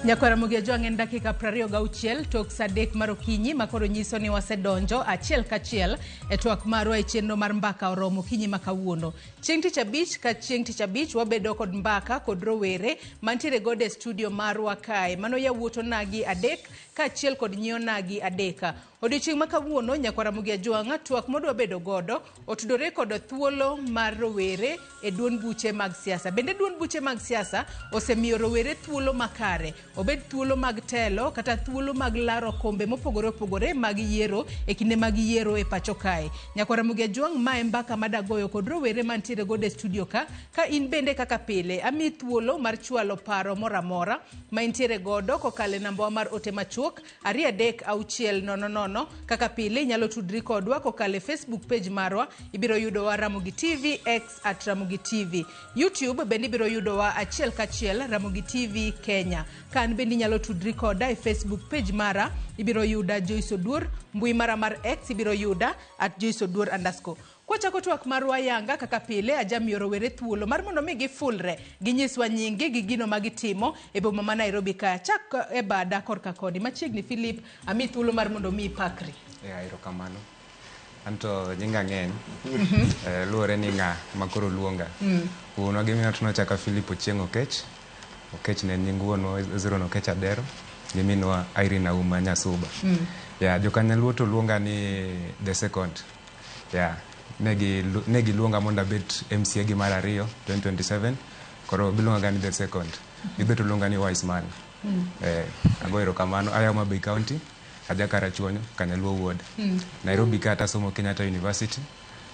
Nyakwar Ramogi Ajwang' en dakika 26 tok sa 3 mar okinyi ma koro nyiso ni wasedonjo achiel kachiel e twak marwa e chenro mar mbaka oromo okinyi ma kawuono. Chieng' tich abich ka chieng' tich abich wabedo kod mbaka kod rowere mantiere godo e studio marwa kae. Mano yawuot onagi adek kaachiel kod nyi onagi adek. Odiochieng' ma kawuono Nyakwar Ramogi Ajwang' twak modwa bedo godo otudore kod thuolo mar rowere e duond buche mag siasa. Bende duond buche mag siasa osemiyo rowere thuolo makare, obed thuolo mag telo kata thuolo mag laro kombe mopogore opogore mag yiero e kinde mag yiero e pacho kae. Nyakwar Ramogi Ajwang' ma e mbaka madagoyo kod rowere mantiere godo e studio ka, ka in bende kaka pile amiyi thuolo mar chwalo paro moro amora ma intiere godo kokalo e nambawa mar ote machuok 23600. Kaka pile inyalo tudri kodwa kokalo e Facebook page marwa, ibiro yudowa Ramogi TV, X at Ramogi TV, YouTube bende ibiro yudowa achiel kachiel Ramogi TV Kenya. Ka an bende inyalo tudri koda e Facebook page mara, ibiro yuda Joyce Oduor, mbui mara mar X ibiro yuda at Joyce Oduor underscore. Kwachako twak marwa yanga kaka pile, ajamiyo rowere thuolo mar mondo mi gifulre, ginyiswa nyinggi gi gino ma gitimo e boma ma Nairobi ka. Achak e bada korka koni machiegni Philip, amiyi thuolo mar mondo mi ipakri. Yeah, erokamano. Anto nyinga ng'eny. Luwore ni ng'a ma koro luonga. Wuonwa gi minwa to nochaka Philip Ochieng' Okech. Okech ne en nying wuonwa Hezron Okech Adero gi minwa Irene Auma Nyasuba. Yeah, jokanyaluo to luonga ni the second. Yeah, ne giluonga mondo abed MCA gi mar ariyo 2027. Koro giluonga ga ni the second. Gidho to luonga ni wise man. Ago erokamano. Aya Homa Bay County, aja Karachuonyo, Kanyaluo Ward. Nairobi ka tasomo Kenyatta University.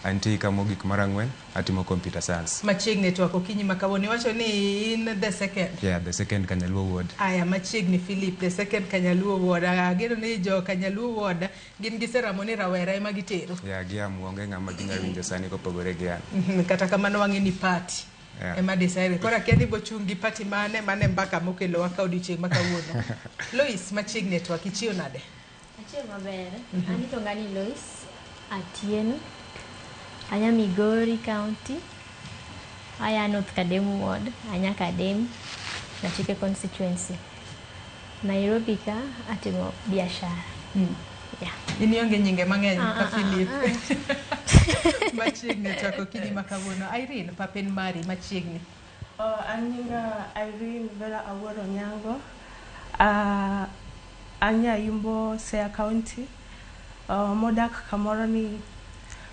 Antie hika mogik mar ang'wen, atimo computer science. Machiegni e twak okinyi ma kawuono iwacho ni in the second. Yeah, the second Kanyaluo Ward. Aya machiegni Philip, the second Kanyaluo Ward. Ageno ni jo Kanyaluo Ward gin giseramo ni rawera ema gitero. Yeah, giamu onge ng'ama ginya winjo sani kopogore gi an. Kata kamano wang'e ni party ema decide. Koro akia ni bochung' gi party mane, mane mbaka mokelowa ka odiochieng' ma kawuono. Lois, machiegni e twak, ichiew nade? Achiew maber. An iluonga ni Lois Atieno. Anya Migori County. Aya North Kadem Ward, anya Kadem, Nachike constituency. Nairobi ka atimo biashara. Yeah. In ionge nyinge mang'eny ka Philip. Machiegni e twak okinyi ma kawuono. Irene, papen mari machiegni. Oh, an nyinga Irene Vera Awuor Onyango. An Nyaimbo, Siaya County. Modak kamoro ni,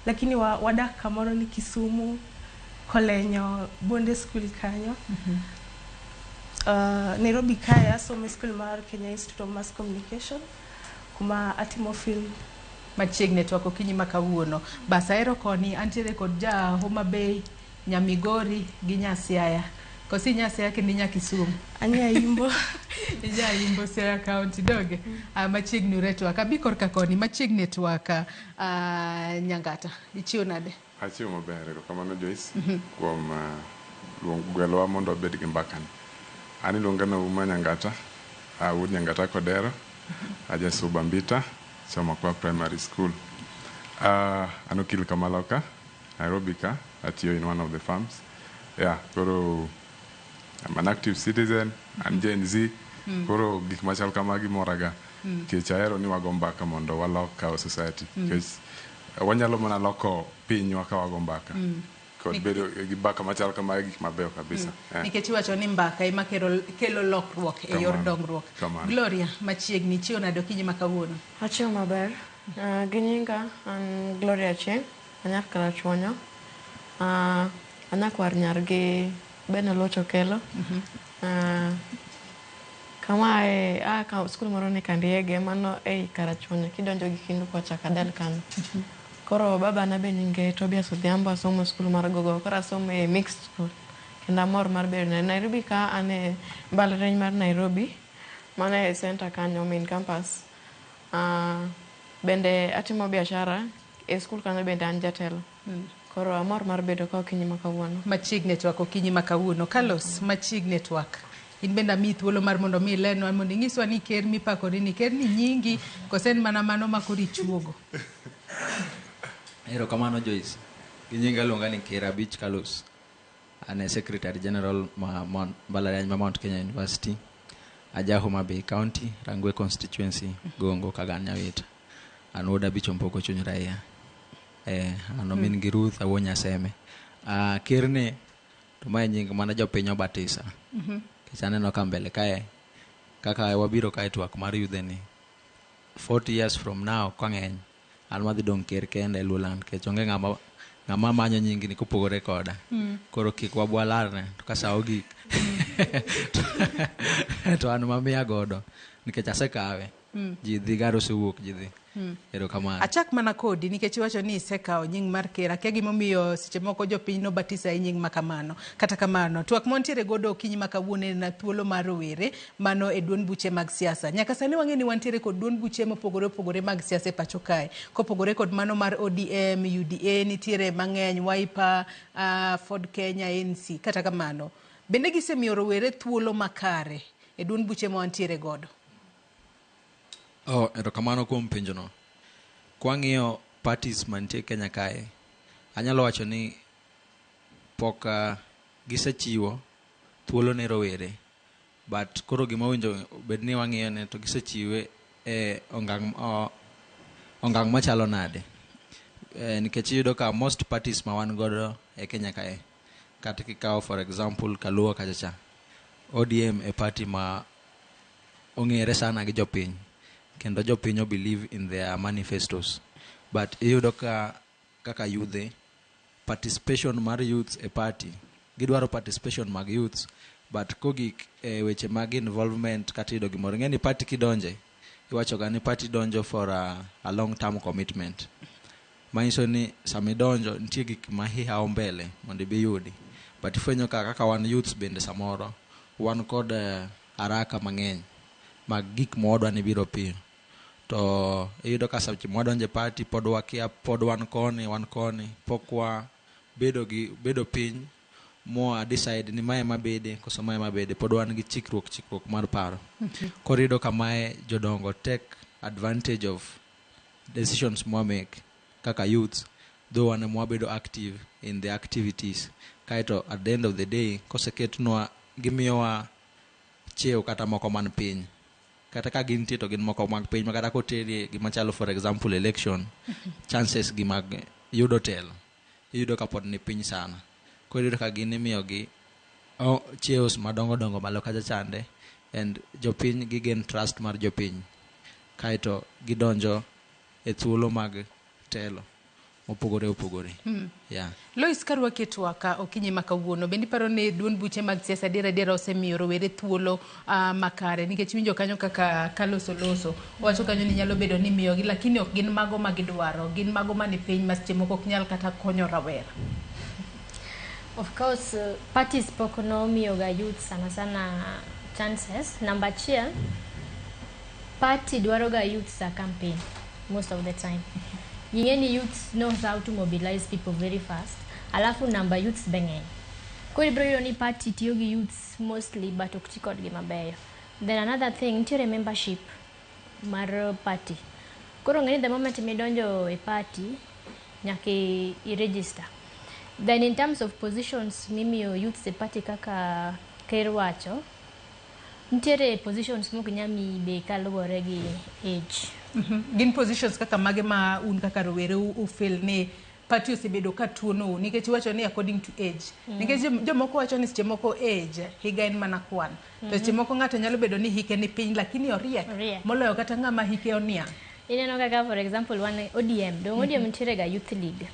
lakini wadak kamoro ni Kisumu, Kolenyo, Bonde School kanyo. Nairobi kae asomo e school mar Kenya Institute of Mass Communication kuma atimo film. Machiegni e twak okinyi ma kawuono. Bas ahero koni antiere kod ja Homa Bay, nya Migori gi nya Siaya. Kosi nya Siaya kendo inya Kisumu. Anya Imbo. Inya Imbo Siaya County doge. Machiegni ure twak. Abi korka koni machiegni e twak Nyangata. Ichiew nade? Achiew maber, erokamano Joyce kuom gwelowa mondo wabed gi mbakani. An iluonga ni Auma Nyangata, wuod Nyangata Kodero, aja Suba Mbita, Chomakwa Primary School. An okil kamaloka, Nairobi ka, atiyo in one of the farms. Yeah, koro I'm an active citizen, an Gen Z, koro gik machal kamagi moraga. Nikech ahero ni wago mbaka mondo walok our society. Nikech wanyalo mana loko pinywa ka wago mbaka. Kod bedo gi mbaka machal kamagi gik mabeyo kabisa. Nikech iwacho ni mbaka ema kelo lokruok e yor dongruok. Gloria, machiegni ichiew nade okinyi ma kawuono? Achiew maber. Gi nyinga an Gloria Achieng', anyar Karachuonyo. Anyakwar nyar gi Ben Oluoch Okello. Kama ae, aa ka skul moro ni Kandiege, mano ei Karachuonyo kidonjo gi Kindu kocha Kadal kanyo. Koro baba na be nyinge Tobias Odhiambo, asomo skul mar Gogo, koro asomo e mixed school. Kendo amor mar bedo Nairobi ka an e mbalariany mar Nairobi, mano e center kanyo, main campus. Bende atimo biashara e skul kanyo bende an jatelo. Koro amor mar bedo ka okinyi ma kawuono. Machiegni e twak okinyi ma kawuono. Carlos, machiegni e twak. In bende amiyi thuolo mar mondo mi ilenwa mondo inyiswa ni ker mipakori ni ker ni nyingi kose en mana mano ma koro ichuogo. Erokamano Joyce. Gi nyinga iluonga ni Ker Abich Carlos. An e Secretary General ma mbalariany ma Mount Kenya University. Aja Homa Bay County, Rangwe constituency, Gongo Kagan Nyawita. An wuod Abich Ompoko chuny raia. An omin gi Ruth awuo Nyaseme. Kerni to mae nying mana jopiny obatisa. Nikech aneno ka mbele kae kaka wabiro kae twak mar yudhe ni 40 years from now kang'eny an madhi dong' ker kende e Luoland nikech onge ng'ama manyo nyingni kopogore koda. Koro kik wabwalarne to ka sa ogik to an mamiya godo nikech asekawe. Ji dhi gari osewuok ji dhi. Erokamano. Achak mana kodi nikech iwacho ni isekawo nying mar ker. Akia gimomiyo seche moko jopiny nobatisa e nying ma kamano. Kata kamano, twak mantiere godo okinyi ma kawuono en thuolo mar rowere mano e duond buche mag siasa. Nyaka sani wang'e ni wantiere kod duond buche mopogore opogore mag siasa e pacho kae. Kopogore kod mano mar ODM, UDA, nitiere mang'eny, Wiper, Ford Kenya, ANC. Kata kamano, bende gisemiyo rowere thuolo makare e duond buche ma wantiere godo? Oh, erokamano kuom penjono. Kwang'iyo parties mantie Kenya kae, anyalo wacho ni pok gisechiwo thuolo ne rowere. But koro gima owinjo bed ni wang'iyo ne to gisechiwe e ongang' machalo nade. Nikech iyudo ka most parties ma wan godo e Kenya kae, kata kikawo for example Kaluo kacha cha, ODM e party ma ong'ere sana gi jopiny kendo jopiny o believe in their manifestos. But iyudo ka kaka yudhe participation mar youths e party gidwaro participation mag youths but kogik e weche mag involvement kata yudo gimoro ing'e ni party kidonje iwacho ga ni party donjo for a long term commitment manyiso ni sama idonjo nitie gik ma ihawo mbele mondo ibi yudi but ifwenyo ka kaka wan youths bende samoro wan kod haraka mang'eny mag gik ma wadwa ni biro piyo to iyudo ka seche mwadonjo e party pod wakia pod wan koni pok wa bedo gi bedo piny mwa decide ni mae mabede koso mae mabede pod wan gi chikruok mar paro koro iyudo ka mae jodongo take advantage of decisions mwa make kaka youths though wan ema wabedo active in the activities kaeto at the end of the day koseketnwa gimiyowa cheo kata moko man piny kata ka gintie to gin moko mag piny ma kata koterie gima chalo for example election chances gi mag yudo telo iyudo ka pod ni piny sana koro iyudo ka gin imiyogi cheos madongo dongo malo kacha chande and jopiny gigain trust mar jopiny kaeto gidonjo e thuolo mag telo mopogore opogore yeah. Lois karwaki e twak okinyi ma kawuono bende iparo ni duond buche mag siasa adier adiera osemiyo rowere thuolo makare nikech winjo kanyo kaka Carlos Oloso owacho kanyo ni nyalo bedo ni miyogi lakini ok gin mago ma gidwaro gin mago mani piny ma seche moko ok nyal kata konyo rawera. Of course, parties pok nomiyoga youth sana sana chances. Number achiel, party dwaroga youth sa campaign most of the time. Ging'e ni youth knows how to mobilize people very fast. Alafu number youths be ng'eny. Koro ibiro yudo ni party tiyo gi youths mostly but ok ti kodgi mabeyo. Then another thing, nitiere membership mar party. Koro ng'e ni the moment midonjo e party, nyaka i register. Then in terms of positions mimiyo youths e party kaka ker wacho, nitiere positions mok nyal miyi be kaluwore gi age. Gin positions kaka mage ma un kaka rowere u feel ni party osebedo ka tuonou nikech iwacho ni according to age nikech jomoko wacho ni seche moko age higa en mana kwan to seche moko ng'ato nyalo bedo ni hike ni piny lakini oriek Oriek. moloyo kata ng'ama hike oniang'. Ineno kaka for example wan ODM, dong ODM nitiere ga youth league.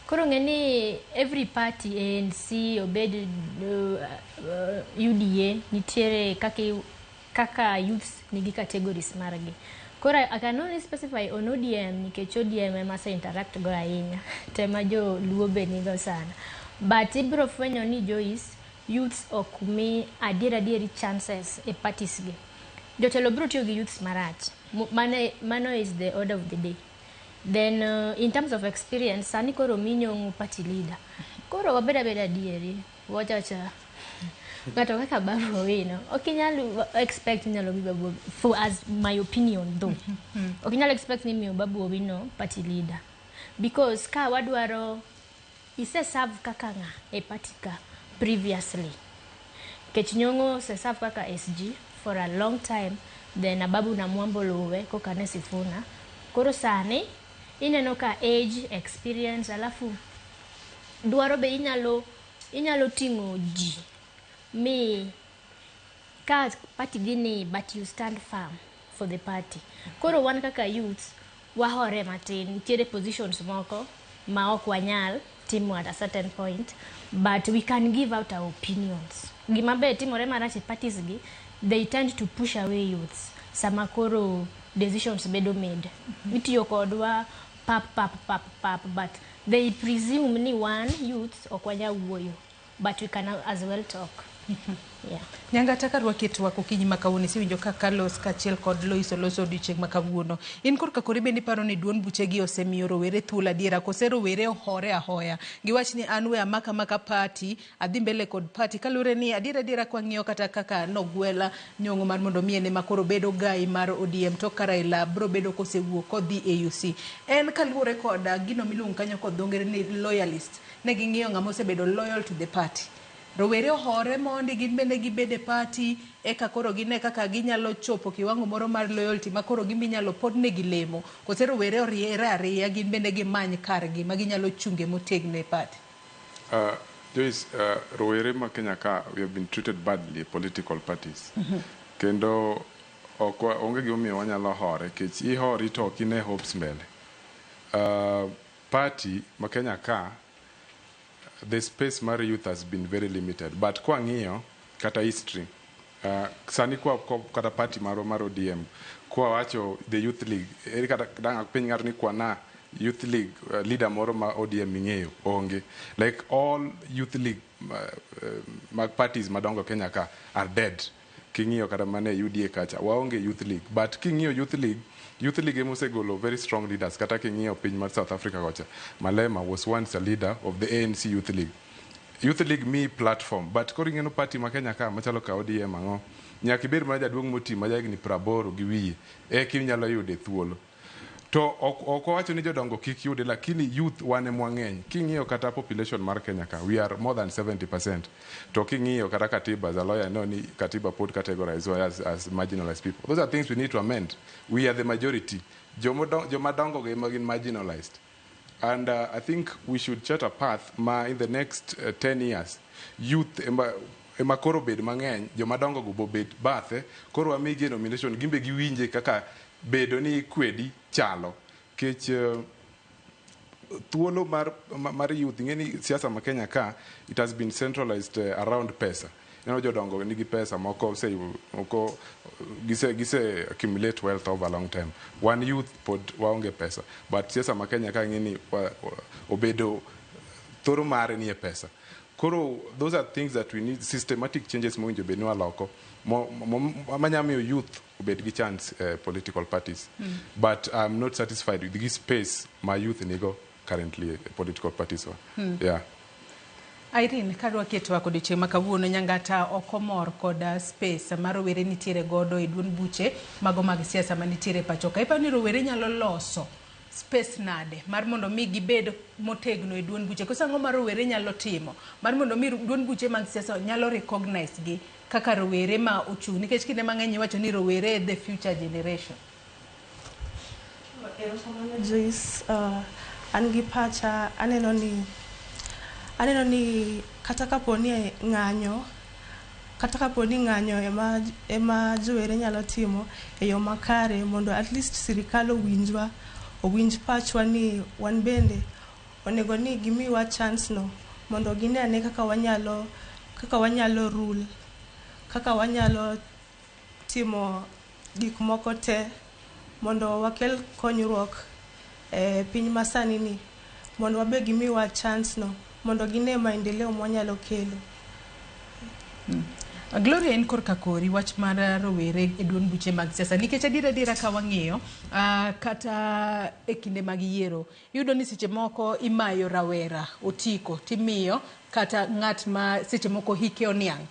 Koro ng'e ni every party ANC obed UDA nitiere kaka youths nigi categories margi. Koro I can only specify on ODM nikech ODM ema ase interact go ahinya to ema joluo be nigo sana. But ibiro fwenyo ni Joyce, youths ok mi adier adieri chances e parties gi. Jotelo biro tiyo gi youths marach. Mano is the order of the day. Then in terms of experience, sani koro minyong party leader. Koro wabed abeda adieri, wachacha ng'ato kaka Babu Owino ok inyal expect inyalo mi Babu for as my opinion though ok inyal expect ni miyo Babu Owino party leader because ka wadwaro ise serve kaka ng'a e party ka previously nikech Nyong'o ose serve kaka SG for a long time, then Ababu Namwamba oluwe koka ne Sifuna. Koro sani ineno ka age, experience, alafu dwaro be inyalo ting'o ji mi ka party dhi ni, but you stand firm for the party. Koro wan kaka youths wahore matin, nitiere positions moko ma ok wanyal timo at a certain point, but we can give out our opinions. Gima be timore marach e parties gi, they tend to push away youths sama koro decisions bedo made. Itiyo kodwa pap pap pap pap, but they presume ni wan youths ok wanyal wuoyo, but we can as well talk, yeah. Nyangata, karwaki e twak okinyi ma kawuono, isewinjo ka Carlos kaachiel kod Lois oloso odiochieng' ma kawuono. In korka kori bende iparo ni duond buchegi osemiyo rowere thuolo adiera, kose rowere ohore ahoya? Giwach ni an we amaka maka party, adhi mbele kod party. Kaluwore ni adiera adiera kwang'iyo kata kaka nogwela nyong'o mar mondo mi en ema koro bedo gai mar ODM tok ka Raila bro bedo kosewuok kodhi AUC. En kaluwore kod gino miluongo kanyo kod dho ngere ni loyalist. Ne ging'iyo ng'ama osebedo loyal to the party. Rowere ohore mondi gin bende gibed e party eka koro gine kaka ginyalo chopo kiwango moro mar loyalty ma koro gimbe inyalo podnegi lemo. Kose rowere oriere ariya gin bende gimany kargi ma ginyalo chunge motegno e party. Joyce, rowere ma Kenya ka, we have been treated badly, political parties. Kendo ok onge gimomiyo wanyalo hore, kech ihori to ok ine hopes mbele. Party ma Kenya ka, the space mar youth has been very limited. But kwang'iyo kata history, sani kwa kata party marwa mar ODM, kwa wacho the youth league, ere kata dang' penj ng'ato ni kwana youth league leader moro ma ODM ing'eyo onge. Like all youth league mag parties madongo Kenya ka are dead. King'iyo kata mana e UDA kacha, waonge youth league. But king'iyo youth league, youth league ema osegolo very strong leaders. Kata king'iyo piny mar South Africa kocha, Malema was once a leader of the ANC Youth League. Youth League mi platform, but koro ing'eno party ma Kenya ka machalo ka ODM ang'o, nyaka ibed mana jaduong' moti ma jahigni 80 gi wiye eka inyalo yude thuolo. To ok wawacho ni jodongo kik yude, lakini youth wan ema wang'eny. King'iyo kata population mar Kenya ka, we are more than 70%. To king'iyo kata katiba, as a lawyer, I know ni katiba pod categorize as marginalized people. Those are things we need to amend. We are the majority. Joma dongo go ema gin marginalized. And I think we should chart a path ma in the next 10 years, youth ema koro bed mang'eny, joma dongo go bobed bathe, koro wamigi nomination, gimbe giwinje kaka bedo ni kwedi chalo. Kech thuolo mar youth, ing'e ni siasa ma Kenya ka, it has been centralized around pesa. Ineno jodongo nigi pesa, moko ose, moko gise accumulate wealth over a long time. Wan youth pod waonge pesa. But siasa ma Kenya ka ing'e ni obedo thoro mare ni e pesa. Koro those are things that we need, systematic changes mowinjo bed ni waloko manya miyo youth obed gi chance political parties. But I'm not satisfied with this space ma youth nigo currently political parties wa. Yeah. Irene, kadwa keto twak odiochieng' ma kawuono, Nyangata ok omor kod space ma rowere nitiere godo e duond buche mago mag siasa manitiere pacho ka. Iparo ni rowere nyalo loso space nade mar mondo mi gibed motegno e duond buche? Koso ang'o ma rowere nyalo timo mar mondo mi duond buche mag siasa nyalo recognize gi kaka rowere ma ochung'? Nikech kinde mang'eny iwacho ni rowere the future generation. Erokamano Joyce, an gi pacha aneno ni kata kapo ni ng'anyo ema jowere nyalo timo e yo makare mondo at least sirikal owinjwa, owinj pachwa ni wan bende onego ni gimiwa chance no mondo gine ane kaka wanyalo rule, kaka wanyalo timo gik moko te mondo wakel konyruok e piny masani ni, mondo wabe gimiwa chance no mondo gine maendeleo mwanyalo kelo. Gloria, en korka kori wach mar rowere e duond buche mag siasa, nikech adiera adiera ka wang'iyo kata e kinde mag yiero, iyudo ni seche moko imayo rawera otiko timiyo kata ng'at ma seche moko hike oniang'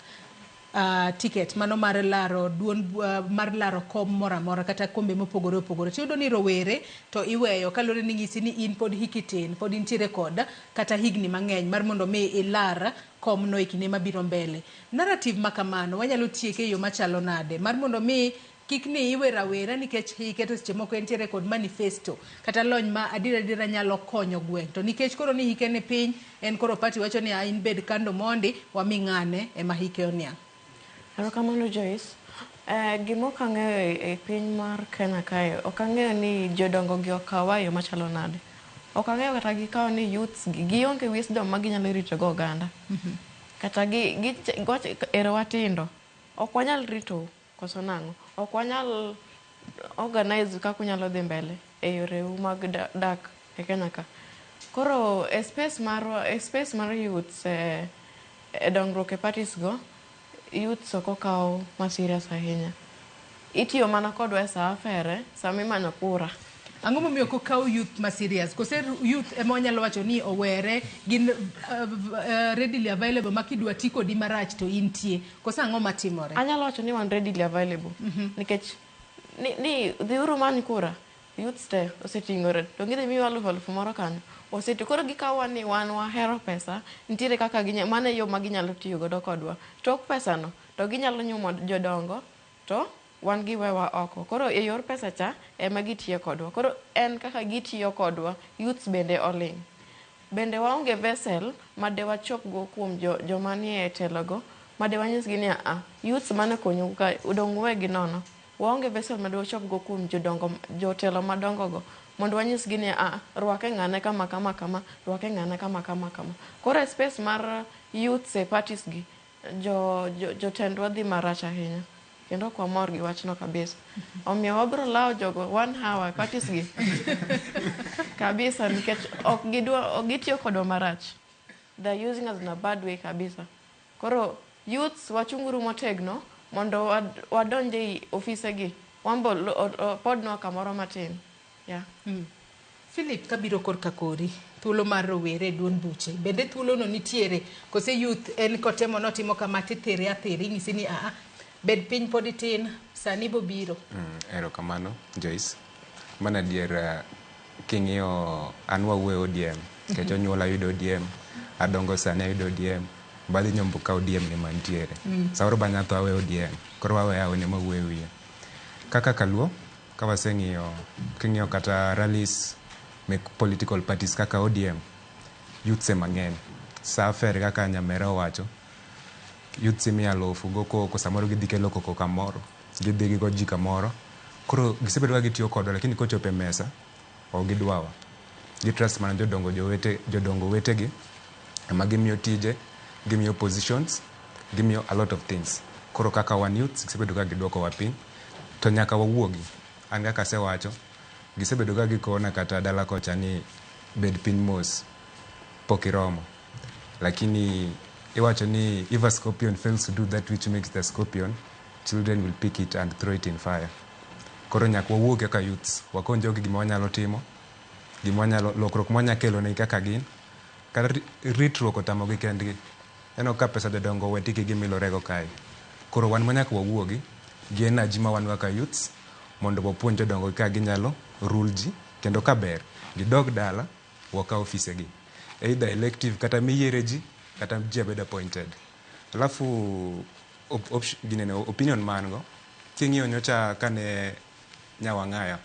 ticket mano mar laro duond mar laro kom moro amora kata kombe mopogore opogore, tiyudo ni rowere to iweyo kaluwore ni ng'isi ni in pod hiki tin, pod intiere kod kata higni mang'eny mar mondo mi ilar komno e kinde mabiro mbele. Narrative ma kamano wanyalo tieke e yo machalo nade mar mondo mi kik ni iwe rawera nikech hike to seche moko entiere kod manifesto kata lony ma adiera adiera nyalo konyo gweng' to nikech koro ni hike ni piny en koro party wacho ni in bed kando mondi wami ng'ane ema hike oniang'. Erokamano Joyce. Gima ok ang'eyo e piny mar Kenya kae, ok ang'eyo ni jodongo gi okawa e yo machalo nade. Ok ang'eyo kata gikawo ni youths gi gionge wisdom ma ginyalo rito go oganda. Kata gi, gi, ero watindo, ok wanyal rito koso nang'o. Ok wanyal organize kaka unyalo dhi mbele e yoreu mag dak e Kenya ka. Koro e space marwa, e space mar youths e dongruok e parties go, youths ok okaw ma serious ahinya. Itiyo mana kodwa e sa afere, sama imanyo kura. Ang'o momiyo ok okaw youth ma serious? Kose youth ema wanyalo wacho ni owere gin readily available ma kidwa ti kodi marach to intie. Kose ang'o matimore? Anyalo wacho ni wan readily available. Nikech ni dhiuru many kura, youths te oseting'ore. To gidhi miwa alufu alufu moro kanyo. Oseti koro gikawa ni wan wahero pesa, nitiere kaka ginya, mano e yo ma ginyalo tiyo godo kodwa. Tok pesa no, to ginyalo nyumo jodongo, to wan giwewa oko. Koro e yor pesa cha, ema gitiyo kodwa. Koro en kaka gitiyo kodwa, youths bende oling'. Bende waonge vessel ma de wachop go kuom joma nie telo go, ma de wanyisgi ni a youths mane konyou ka odong' uwegi nono. Waonge vessel ma de wachop go kuom jodongo, jotelo madongo go, mondo wanyisgi ni a rwake ng'ane kama kama kama, rwake ng'ane kama kama kama. Koro e space mar youths e parties gi, jotendwa dhi marach ahinya. Kendo ok wamor gi wachno kabisa. Omiyo wabro lawo jogo one hour parties gi. Kabisa nikech ok gidwa ok gitiyo kodwa marach. They are using us in a bad way kabisa. Koro youths wachunguru motegno mondo wadonj ei ofise gi. Wan be podnwa kamoro matin. Yeah. Philip, kabiro korka kori, thuolo mar rowere e duond buche. Bende thuolono nitiere, kose youth en kotemo notimo kama tithire athiri, ing'isi ni aa, bed piny pod itin, sani bobiro. Erokamano Joyce. Mano adier king'iyo an wawuoyo ODM nikech onyuola ayudo ODM, adongo sani ayudo ODM, badhi nyombo ka ODM ni mantiere. Samoro bang' atho awe ODM, koro waweyo aweya ema wuoyo e wiye. Kaka kaluo, ka waseng'iyo, king'iyo kata rallies mek political parties kaka ODM, youths ema ng'eny. Sa fair kaka Nyamera owacho, youths imiyo alufu go koko, samoro gidhi kelo koko kamoro, gidhi gigo ji kamoro. Koro gisebedo ka gitiyo kodwa, lakini kochopo e mesa, ok gidwawa. Gi trust mana jodongo jowete, jodongo wetegi ema gimiyo tije, gimiyo positions, gimiyo a lot of things. Koro kaka wan youths, gisebedo ka giduokowa piny, to nyaka wawuogi. An kaka asewacho, gisebedo ka gikona kata dala kocha ni bed piny mos, pok iromo. Lakini iwacho ni if a scorpion fails to do that which makes the scorpion, children will pick it and throw it in fire. Koro nyaka wawuog kaka youths, wakony jogi gima wanyalo timo, gima wanyalo, lokruok mwanya kelo negi kaka gin, kata ritruok otamogi kendgi. Ineno ka pesa jodongo owe tiki gimilorego kae. Koro wan ma nyaka wawuogi gi energy ma wan kaka youths mondo wapuonj jodongo kaka ginyalo rule ji kendo kaber gidog dala wakaw ofise gi either elective kata miyiere ji kata ji abed appointed. Alafu ginene opinion ma an go king'iyo nyocha kane Nyawang'aya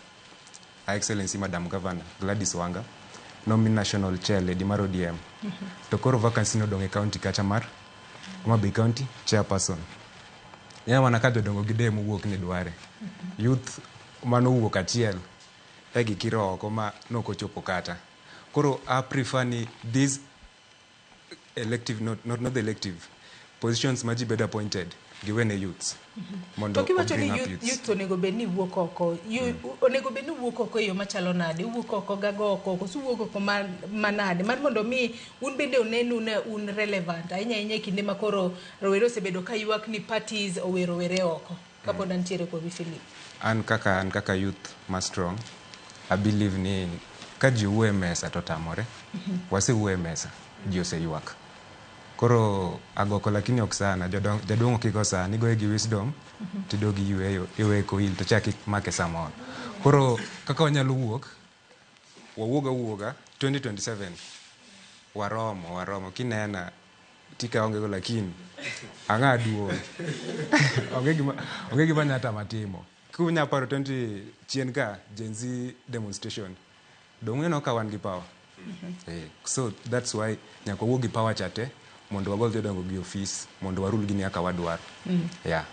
Her Excellency Madam Governor Gladys Wanga nomi national chair lady mar ODM to koro vacancy nodong' e county kacha mar Homa Bay County chairperson. Ineno mana ka jodongo gi dee mowuok ni dware. Youth manowuok achiel e gikiro oko ma nokochopo kata. Koro I prefer ni this elective not the elective positions ma ji bedo appointed giwene youths mondo To kiwacho ni bring up youth, youths. youth onego bed ni wuok oko, onego bed ni wuok oko e yo machalo nade? Uwuok oko gago oko, koso uwuok oko manade? Mar mondo mi un bende onenu ne un relevant, ahinya ahinya e kinde ma koro rowere osebedo ka ywak ni parties owe rowere oko. Kapod antiere kodi Philip. An kaka youth ma strong, I believe ni ka ji wuoyo e mesa to tamore. Wasewuoyo e mesa, ji oseywak. Koro agoko lakini ok sana, jaduong' ok igo sana, igoye gi wisdom, tidog iyweyo, iweye koil to chak imake samoro. Koro kaka wanyalo wuok, wawuog awuoga 2027 waromo, waromo. Kinena Tika aonge go lakini ang'a duong'. Onge gima nyatama timo. Kunya paro 20 chien ka Gen Z demonstration. Dong' uneno ka wan gi power. So that's why nyaka wawuog gi power cha te mondo wagol jodongo gi ofis mondo warul gini kaka wadwaro. Yeah.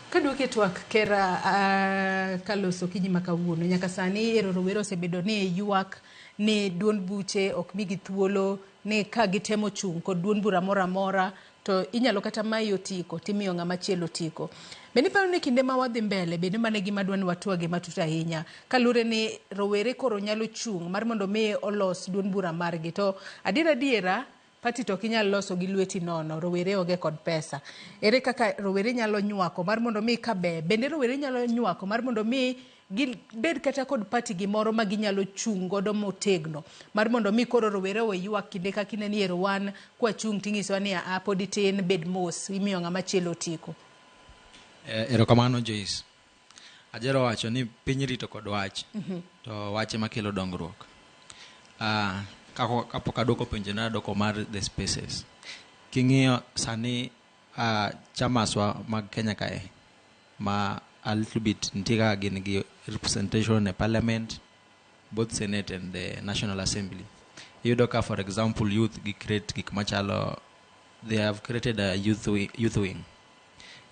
Kaduoke twak kera kaloso okinyi ma kawuono nyaka sani ero rowere osebedo ni ywak ni duond buche ok migi thuolo ni ka gitemo chung' kod duond bura moro amora to inyalo kata mayi otiko timiyo ng'ama chielo otiko. Bende iparo ni kinde ma wadhi mbele bende mano e gima dwa ni watwage matut ahinya kaluwore ni rowere koro nyalo chung' mar mondo mi olos duond bura margi to adiera adiera party to ok inyal loso gi lweti nono rowere onge kod pesa. Ere kaka rowere nyalo nywako mar mondo mi kaber bende rowere nyalo nywako mar mondo mi gibed kata kod party gimoro ma ginyalo chung' godo motegno mar mondo mi koro rowere owe ywak kinde ka kinde ni ero wan kwachung' tinyisowa ni aa pod itin bed mos imiyo ng'ama chielo otiko. Erokamano Joyce. Ajero wacho ni piny rito kod wach to wach ema kelo dongruok. Kapok aduoko penjo na adwoko mar the spaces. King'iyo sani chamas wa mag Kenya kae ma a little bit nitie kaka gin gi representation e parliament, both Senate and the National Assembly. Iyudo ka for example youth gi create gik machalo they have created a youth wing, youth wing.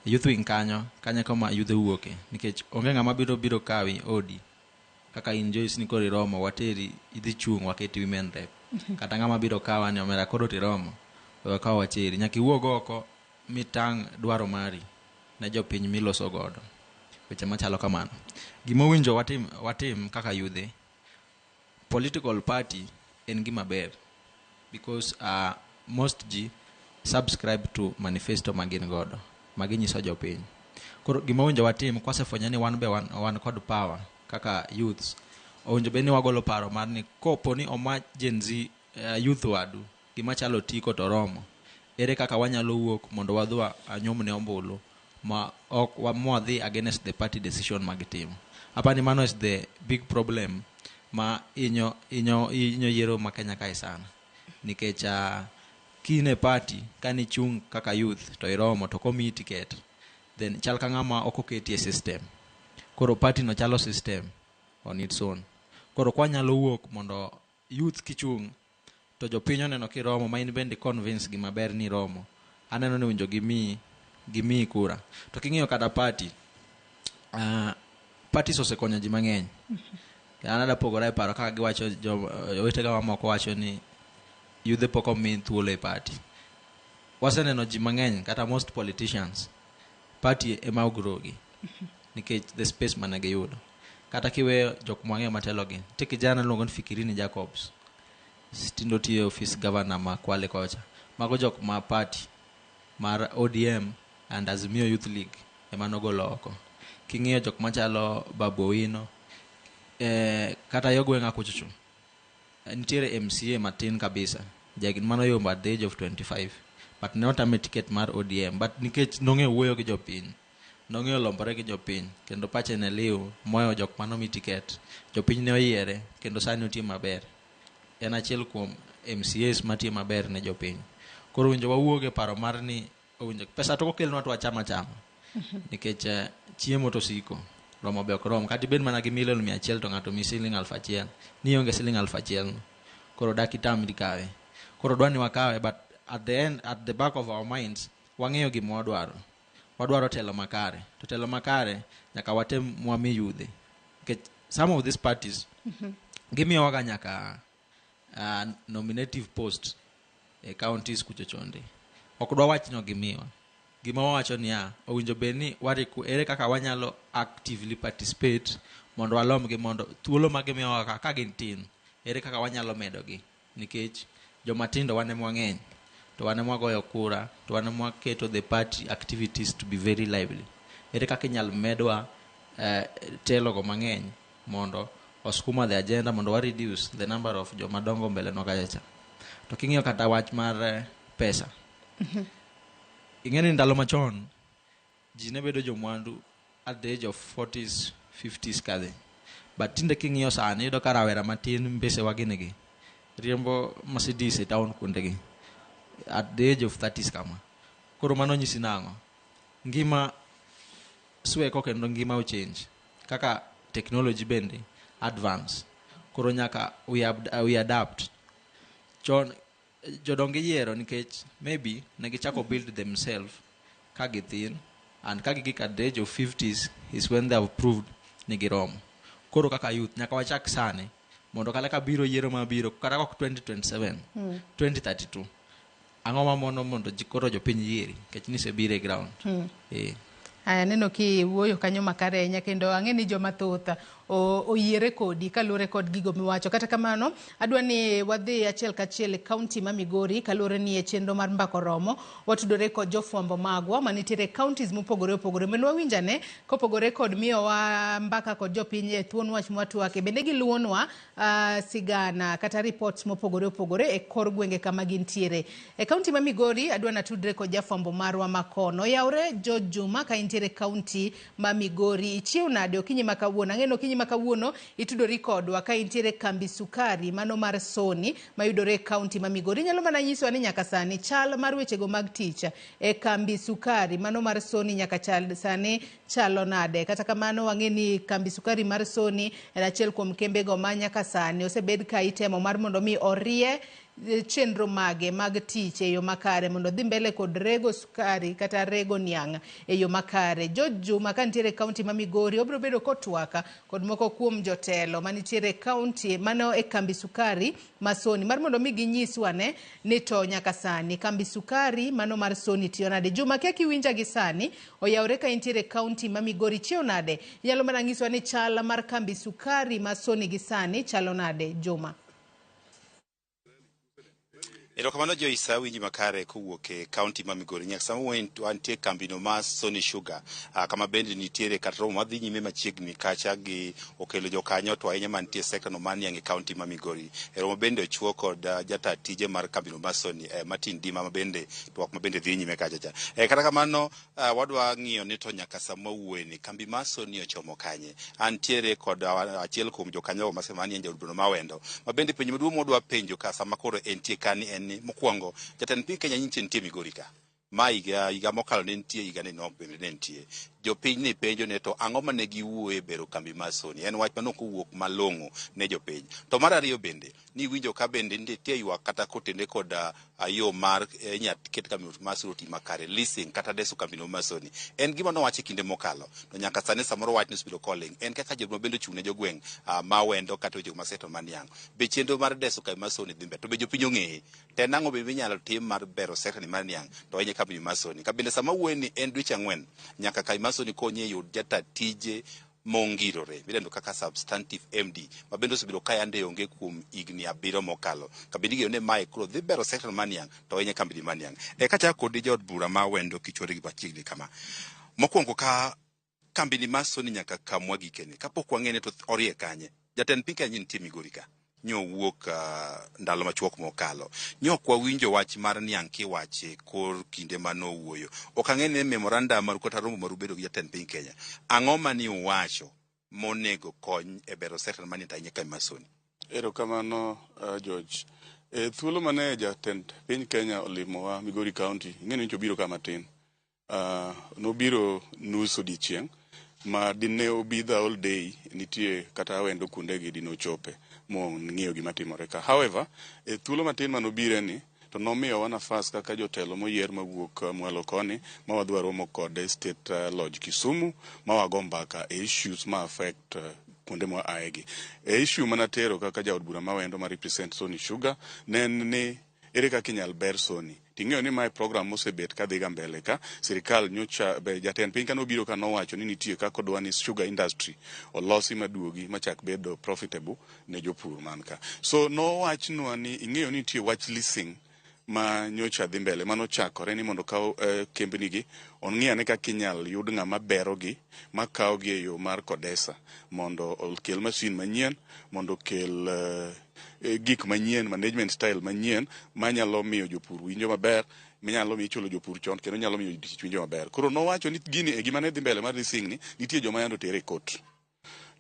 Youth wing kanyo, kanyo kama youth wuoke nikech onge ng'ama biro biro kawi odi kaka in Joyce ni koro iromo wateri idhi chung' waketi women rep kata ng'ama biro kawa ni omera koro tiromo we wakaw wacheri nyaka iwuog oko mitang' dwaro mari ne jopiny miloso godo weche machalo kamano gima owinjo watim kaka yudhe political party en gima ber because most ji subscribe to manifesto ma gin godo ma ginyiso jopiny koro gima owinjo watim kwasefwenyo ni wan be wan kod power kaka youths owinjo bed ni wagolo paro mar ni kopo ni oma Gen Z youth wadu gima chalo otiko to romo ere kaka wanyalo wuok mondo wadhi anyomne ombulu ma ok mwadhi against the party decision ma gitimo apani mano is the big problem ma inyo yiero ma Kenya kae sana nikech kin e party kanichung' kaka youth to iromo to komiyi ticket then chal ka ng'ama ok oketi e system koro party no chalo system on its own koro kwanyalo wuok mondo youth kichung' to jopiny oneno kiromo ma in bende convince gi maber ni iromo aneno ni owinjo gimiyi kura to king'iyo kata party parties osekonyo ji mang'eny an ada pogora e paro kaka giwacho jowetega mamoko wacho ni yudhe pok omi thuolo e party waseneno ji mang'eny kata most politicians party ema ogrogi nikech the space mane giyudo kata kiweyo jok mwang'eyo matelogi nitie kijana iluongo ni Fikirini Jacobs tindo tiyo e office governor ma Kwale kocha mago jok ma party mar ODM and Azimio Youth League ema nogolo oko king'iyo jok machalo Babu Owino kata yo gweng'a kuchocho nitiere MCA matin kabisa jahigni manoyombo at the age of 25 but ne otame ticket mar ODM but nikech nong'eyo wuoyo gi jopiny nong'eyo lombore gi jopiny kendo pache ne liw moyo jok manomi ticket jopiny ne oyiere kendo sani otiyo maber en achiel kuom MCAs matiyo maber ne jopiny koro owinjo wawuog e paro mar ni owinjo pesa to kokelnwa to wacham achama nikech chiemo to siko romo be ok rom kata ibed mana gi milion 100 to ng'ato mi siling 1000 ni ionge siling 1000 no koro dak itamri kawe koro dwa ni wakawe but at the end at the back of our minds wang'eyo gima wadwaro wadwaro telo makare to telo makare nyaka watem mwami yudhe nikech some of these parties gimiyowaga nyaka nominative post e counties kucho chonde ok dwa wach ni gimiwa gima wawacho niya owinjo bed ni wariku ere kaka wanyalo actively participate mondo walomgi mondo thuolo ma gimiyowa ka gin tin ere kaka wanyalo medogi nikech joma tindo wan ema wang'eny to wan ema wagoyo kura to wan ema waketo the party activities to be very lively ere kaka inyalo medwa telogo mang'eny mondo oskuma the agenda mondo wa reduce the number of joma dongo mbele nwa kacha cha to king'iyo kata wach mar pesa ing'e ni ndalo machon ji ne bedo jomwandu at the age of 40s 50s kadhi but tinde king'iyo sani iyudo ka rawera matin mbesewa gini gi riembo Mercedes e town kuondegi. At the age of 30s kama. Koro mano nyisi nang'o? Ngima sweko kendo ngima ochange. Kaka technology bende advance. Koro nyaka we adapt. Chon jodongo iyiero nikech maybe ne gichako build themselves ka githin, and ka gigik at the age of 50s is when they have proved ni giromo. Koro kaka youth nyaka wachak sani mondo kata ka biro yiero mabiro, kata kok 2027, 2032, ang'o mamono mondo ji koro jopiny yieri nikech nisebiro e ground. Aya, neno kiwuoyo kanyo makare ahinya, kendo ang'e ni joma thoth oyiere kodi kaluwore kod gigo miwacho. Kata kamano, adwa ni wadhi achiel kachiel e kaunti ma Migori, kaluwore ni e chenro mar Mbaka Oromo watudore kod jofwambo magwa manitiere e counties mopogore opogore mondo wawinj ane kopogore kod miyowa mbaka kod jopiny e thuon wach mwatwake, bende giluwonwa sigana kata reports mopogore opogore e kor gwenge kama gintiere. E kaunti ma Migori adwa natudre kod jafwambo marwa makono. Oyawre George Juma, ka intiere kaunti ma Migori, ichiew nade okinyi ma kawuono? Ang'e ni okinyi ma kawuono itudori kodwa ka intiere kambi sukari mano mar Soni mayudore e kaunti ma Migori. Inyalo mana nyisowa ni nyaka sani chal mar wechego mag tich e kambi sukari mano mar Soni nyaka chal sani chalo nade? Kata kamano, wang'e ni kambi sukari mar Soni en achiel kuom kembego ma nyaka sani osebed ka itemo mar mondo mi orie chenro mage mag tich e yo makare mondo dhi mbele kod rego sukari kata rego niang' e yo makare. George Juma ka nitiere e kaunti ma Migori obiro bedo kotwak kod moko kuom jotelo manitiere e kaunti mano e kambi sukari ma Soni mar mondo mi ginyiswa ne ni to nyaka sani kambi sukari mano mar Soni tiyo nade. Juma, kia kiwinja gi sani, oyawre ka intiere e kaunti ma Migori, chiew nade? Inyalo mana nyiswa ni chal mar kambi sukari ma Soni gi sani chalo nade, Juma? Erokamano Joyce, awinji makare kowuok e kaunti ma Migori. Nyaka sama wantie kambino mar Sony Sugar, kama bende nitiere kata romo madhi nyime machiegni kacha gi okelo jokanyo to ahinya mantie e sekta no mar niang' e kaunti ma Migori. E romo bende ochuo kod jata tije mar kambino mar Sony, Martin Dima, ma bende twak ma bende dhi nyime kacha cha. Kata kamano, wadwa ng'iyo ni to nyaka sama wuoye ni kambi mar Sony ochomo kanye. Antiere kod achiel kuom jokanyo manie jaod bura ma Awendo, ma bende penjo maduong' modwa penjo ka sama koro entie kani en ni mokwongo jatend piny Kenya nyiche nitie Migori ka ma higa mokalo ne nitie, higa ni nok bende ne nitie. Jopiny ni penjo ne to ang'o mane giwuoye e bero kambi mar Sony, en wach mane ok owuok malong'o ne jopiny. To mar ariyo bende ni winjo ka bende nitie ywak kata kotende kod yo mar inya ket kambi mar Sony oti makare, leasing kata deso kambi no mar Sony en gima nowach e kinde mokalo, to nyaka sani samoro wach nosebedo koling. En kaka joma bende ochung' ne jogweng' ma Wendo kata weche mag sekta mar niang', be chenro mar deso kambi mar Sony dhi mbele, to be jopiny ong'eye to en ang'o be minyalo tim mar bero sekta ni mar niang' to ahinya kambi mar Sony ka bende sama wuoye ni en dweche 4 nyaka kambi mar Sony konye yud jata tije mongirore midendo kaka substantive MD ma bende osebedo ka yande onge kuom higni 7 mokalo. Kabende igeno ni mae koro dhi bero sekta mar niang' to ahinya kambi mar niang'. Kachako kodi jaod bura ma Wendo kichwore gi machiegni kama. Mokwongo ka kambi ni mar Sony nyaka kamwa gikene kapok wang'e ni to orie kanye. Jatend piny Kenya nitie Migori ka. Nyo wuok ndalo machuok mokalo. Nyo ok wawinjo wach mar niang' kiwache kor kinde manowuoyo. Ok ang'e ni memorandum maru kata romo maru bedo gi jatend piny Kenya. Ang'o mani uwacho monego kony e bero sekta mar niang' to ahinya kambi mar Sony? Erokamano, George. E thuolo mane jatend piny Kenya olimowa Migori County, ing'e ni obiro ka matin. Nobiro nus odiechieng' ma dine obi the whole day, nitie kata Awendo kuondegi dinochope mong'iyo gima timore ka. However, e thuolo matin manobire ni to nomiyowa nafas kaka jotelo moyier mawuok mwalo koni ma wadhi waromo kode State Lodge Kisumu ma wago mbaka e issues ma affect kuonde mwa aegi. E issue manatero kaka jaod bura ma Wendo ma represent Sony Sugar ne en ni ere kaka inyal ber Sony. Ting'eyo ni mae program mosebet kadhi ga mbele ka sirikal nyocha be jatend piny kanobiro ka nowacho ni nitie kaka odwa ni sugar industry olosi maduogi machak bedo profitable ne jopur man ka. So nowachnwa ni ing'eyo ni nitie wach leasing ma nyocha dhi mbele manochakore ni mondo okaw kembni gi ong'i ane kaka inyal yud ng'ama berogi makawo gi e yo mar Kodesa mondo okel masin manyien, mondo okel gik manyien, management style manyien manyalo miyo jopur winjo maber, minyalo miyo ichulo jopur chon kendo nyalo miyo tich winjo maber. Koro nowacho ni gini e gima ne dhi mbele mar leasing ni nitie joma yande otere e court.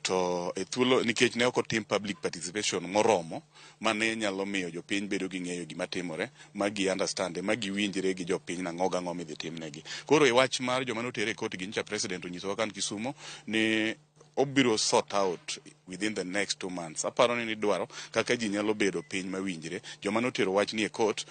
To e thuolo nikech ne ok otim public participation moromo mane nyalo miyo jopiny bedo gi ng'eyo gima timore, ma gi understand, ma giwinjre gi jopiny nang'o gang'o midhi timnegi. Koro e wach mar joma noter e court gi, nyocha president onyisowa kan Kisumo ni obiro sort out within the next 2 months. Aparo ni nidwaro kaka ji nyalo bedo piny mawinjre, joma notero wach ni e court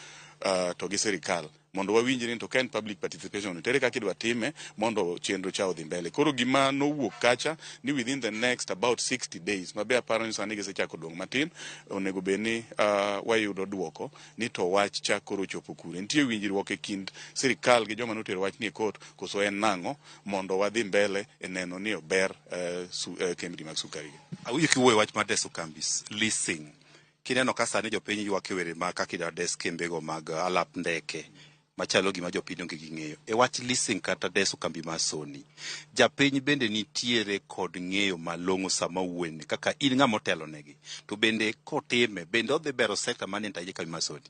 to gi sirikal, mondo wawinjre ni to ka en public participation to ere kaka idwa time mondo chenro cha odhi mbele. Koro gima nowuok kacha ni within the next about 60 days, mabe aparo ni sani gisechako dong' matin, onego bed ni wayudo duoko ni to wach cha koro ochopo kure. Nitie winjruok e kind sirikal gi joma notero wach ni e court koso en nang'o, mondo wadhi mbele e neno ni ober kembni mag sukari gi. Awinjo kiwuoyo wach mar deso kambis leasing. Kineno ka sani jopiny ywak e were ma kaka idwa des kembego mag alap ndeke machalo gima jopiny onge gi ng'eyo. E wach leasing kata deso kambi mar Sony, japiny bende nitiere kod ng'eyo malong'o sama owuoyene kaka in ng'ama otelo negi. To bende kotime, bende odhi bero sekta manie e kambi mar Sony?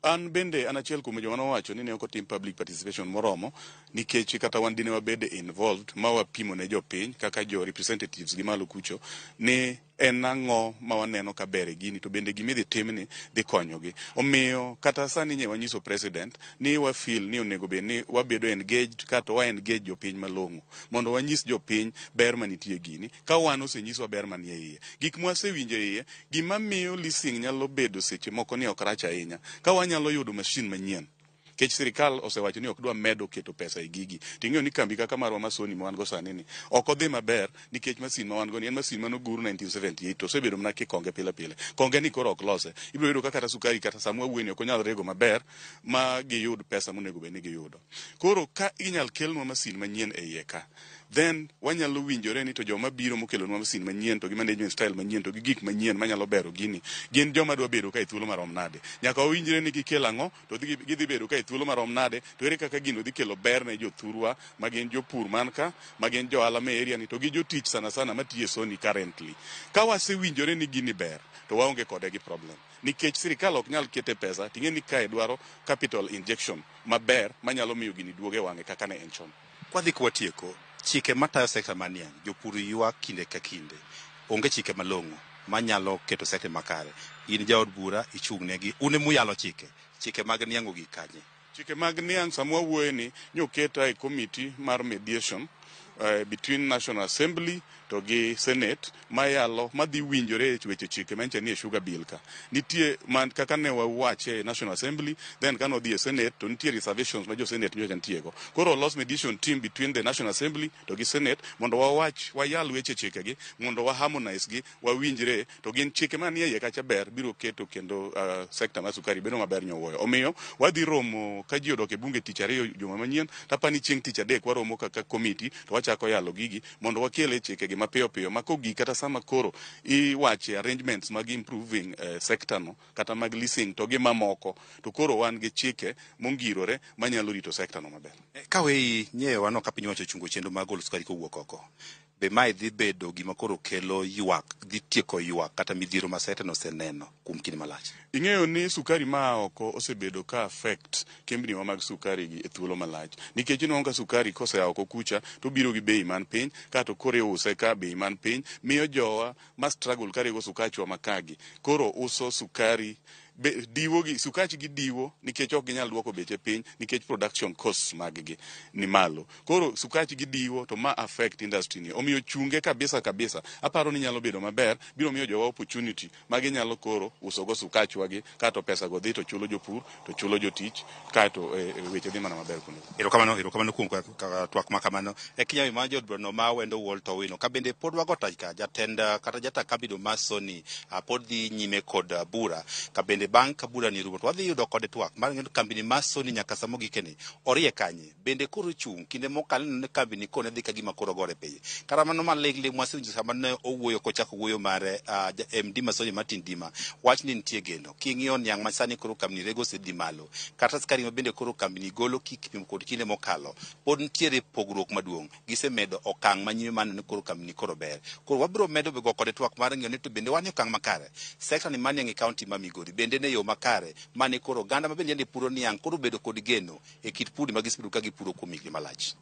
An bende an achiel kuom joma nowacho ni ne ok otim public participation moromo, nikech kata wan dine wabed involved ma wapimo ne jopiny kaka jo representatives gi malo kucho ni en ang'o ma waneno ka ber e gini, to bende gima idhi timni dhi konyogi. Omiyo kata sani nye wanyiso president ni wa feel ni onego bed ni wabedo engaged kata wa engage jopiny malong'o mondo wanyis jopiny ber manitie e gini. Ka wan osenyiswa ber manie iye, gik mwasewinjo e iye, gima miyo leasing nyalo bedo seche moko ni ok rach ahinya ka wanyalo yudo machine manyien, nikech sirikal osewacho ni ok dwa medo keto pesa e gigi. Ting'eyo ni kambi kaka marwa ma Sony ma wan go sani ni ok odhi maber, nikech masin ma wan go ni en masin manogur 1978 to osebedo mana kikonge pile pile. Konge ni koro ok lose. Ibiro yudo ka kata sukari kata sama wawuoye ni ok onyal rego maber ma giyud pesa monego bed ni giyudo. Koro ka inyal kelnwa masin manyien e iye ka, then wanyalo winjore ni to joma biro mokelonwa masin manyien to gi management style manyien to gi gik manyien manyalo bero gini gin joma dwa bedo ka e thuolo marom nade. Nyaka wawinjre ni gikelo ang'o to gidhi bedo ka e thuolo marom nade, to ere kaka gino dhi kelo ber ne jothurwa ma gin jopur man ka, ma gin johala me area ni, to gi jotich sana sana matiyo e Sony currently. Ka wasewinjore ni gini ber, to waonge kode gi problem, nikech sirikal ok nyal kete pesa. Ting'e ni kae dwaro capital injection maber manyalo miyo gini duogo e wang'e kaka ne en chon. Kwadhi kwatieko, chike matayo sekta mar niang', jopur ywak kinde ka kinde. Onge chike malong'o manyalo keto sekta makare. In jaod bura ichung' negi, un emuyalo chike. Chike mag niang' ogik kanye? Chike mag niang' sama wawuoye ni nyoketa e committee mar mediation between National Assembly to gi Senate mayalo madhi winjore e weche chike manyicha ni e sugar bill ka nitie man kaka ne wawache e National Assembly, then kane odhi e Senate to nitie reservations ma jo Senate nyocha nitiego. Koro olos mediation team between the National Assembly to gi Senate mondo wawach, wayal weche chikegi mondo wa harmonize gi, wawinjre to gin chike manie iye kacha ber biro keto kendo sector mar sukari bedo maber nyowuoyo. Omiyo wadhi romo ka ji odok e bunge tich ariyo juma manyien, tapani chieng' tich adek waromo kaka committee to wachako yalo gigi mondo wakel e chikegi mapiyo piyo ma kogik kata sama koro iwache arrangements mag improving sector no kata mag leasing to gi mamoko, to koro wan gi chike mongirore manyalo rito sector no maber. Ka weyi ng'eyo wano ka piny owacho ochungo chenro mar golo sukari kowuok oko, be mae dhi bedo gima koro kelo ywak, dhi tieko ywak kata midhiero ma sekta no oseneno kuom kinde malach? Ing'eyo ni sukari maa oko osebedo ka affect kembni wa mag sukari gi e thuolo malach, nikech inwang'o ka sukari kosea oko kucha to biro gi bei man piny, kato koro iuse ka bei man piny, miyo jowa ma struggle ka rego sukachwa ma kagi koro uso sukari be, diwo gi sukach gi diwo, nikech ok ginyal duoko beche piny nikech production costs mag gi ni malo. Koro sukach gi diwo to ma affect industry ni. Omiyo chunge kabisa kabisa aparo ni nyalo bedo maber, biro miyo jowa opportunity ma ginyalo koro usogo sukachwa gi kato pesa go dhi to chulo jopur to chulo jotich, kaeto weche dhi mana maber kuno. Erokamano, erokamano kuom twak ma kamano. E kinyawi mar jood burano ma Wendo Walter Owino, ka bende pod wago tach ka jatend kata jata kambino mar Sony pod dhi nyime kod bura, ka bende bang' ka bura ni rumo to wadhi yudo kode twak mar ng'eyo kambini mar Sony nyaka sama ogikeni orie kanye, bende koro chung' kinde mokalo neno ni kambini kone dhi ka gima koro gore piny. Kata mano maling' mwasewinjo sama ne owuoyo kochako wuoyo mare MD ma Sony Martin Dima wach ni nitie geno king'iyo niang' ma sani koro kambini rego osedhi malo, kata sukari ma bende koro kambini golo kipimo kod kinde mokalo pod nitiere pogruok maduong'. Gisemedo okang' manyime maneno ni koro kambini koro ber. Koro wabiro medo go kode twak mar ng'iyo ni to bende wan e okang' makare, sekta ni mar niang' e kaunti ma Migori bende ne yo makare mane koro oganda ma bende yande puro niang' koro bedo kod geno e kit pur ma gisebedo ka gipuro kuom higni malach.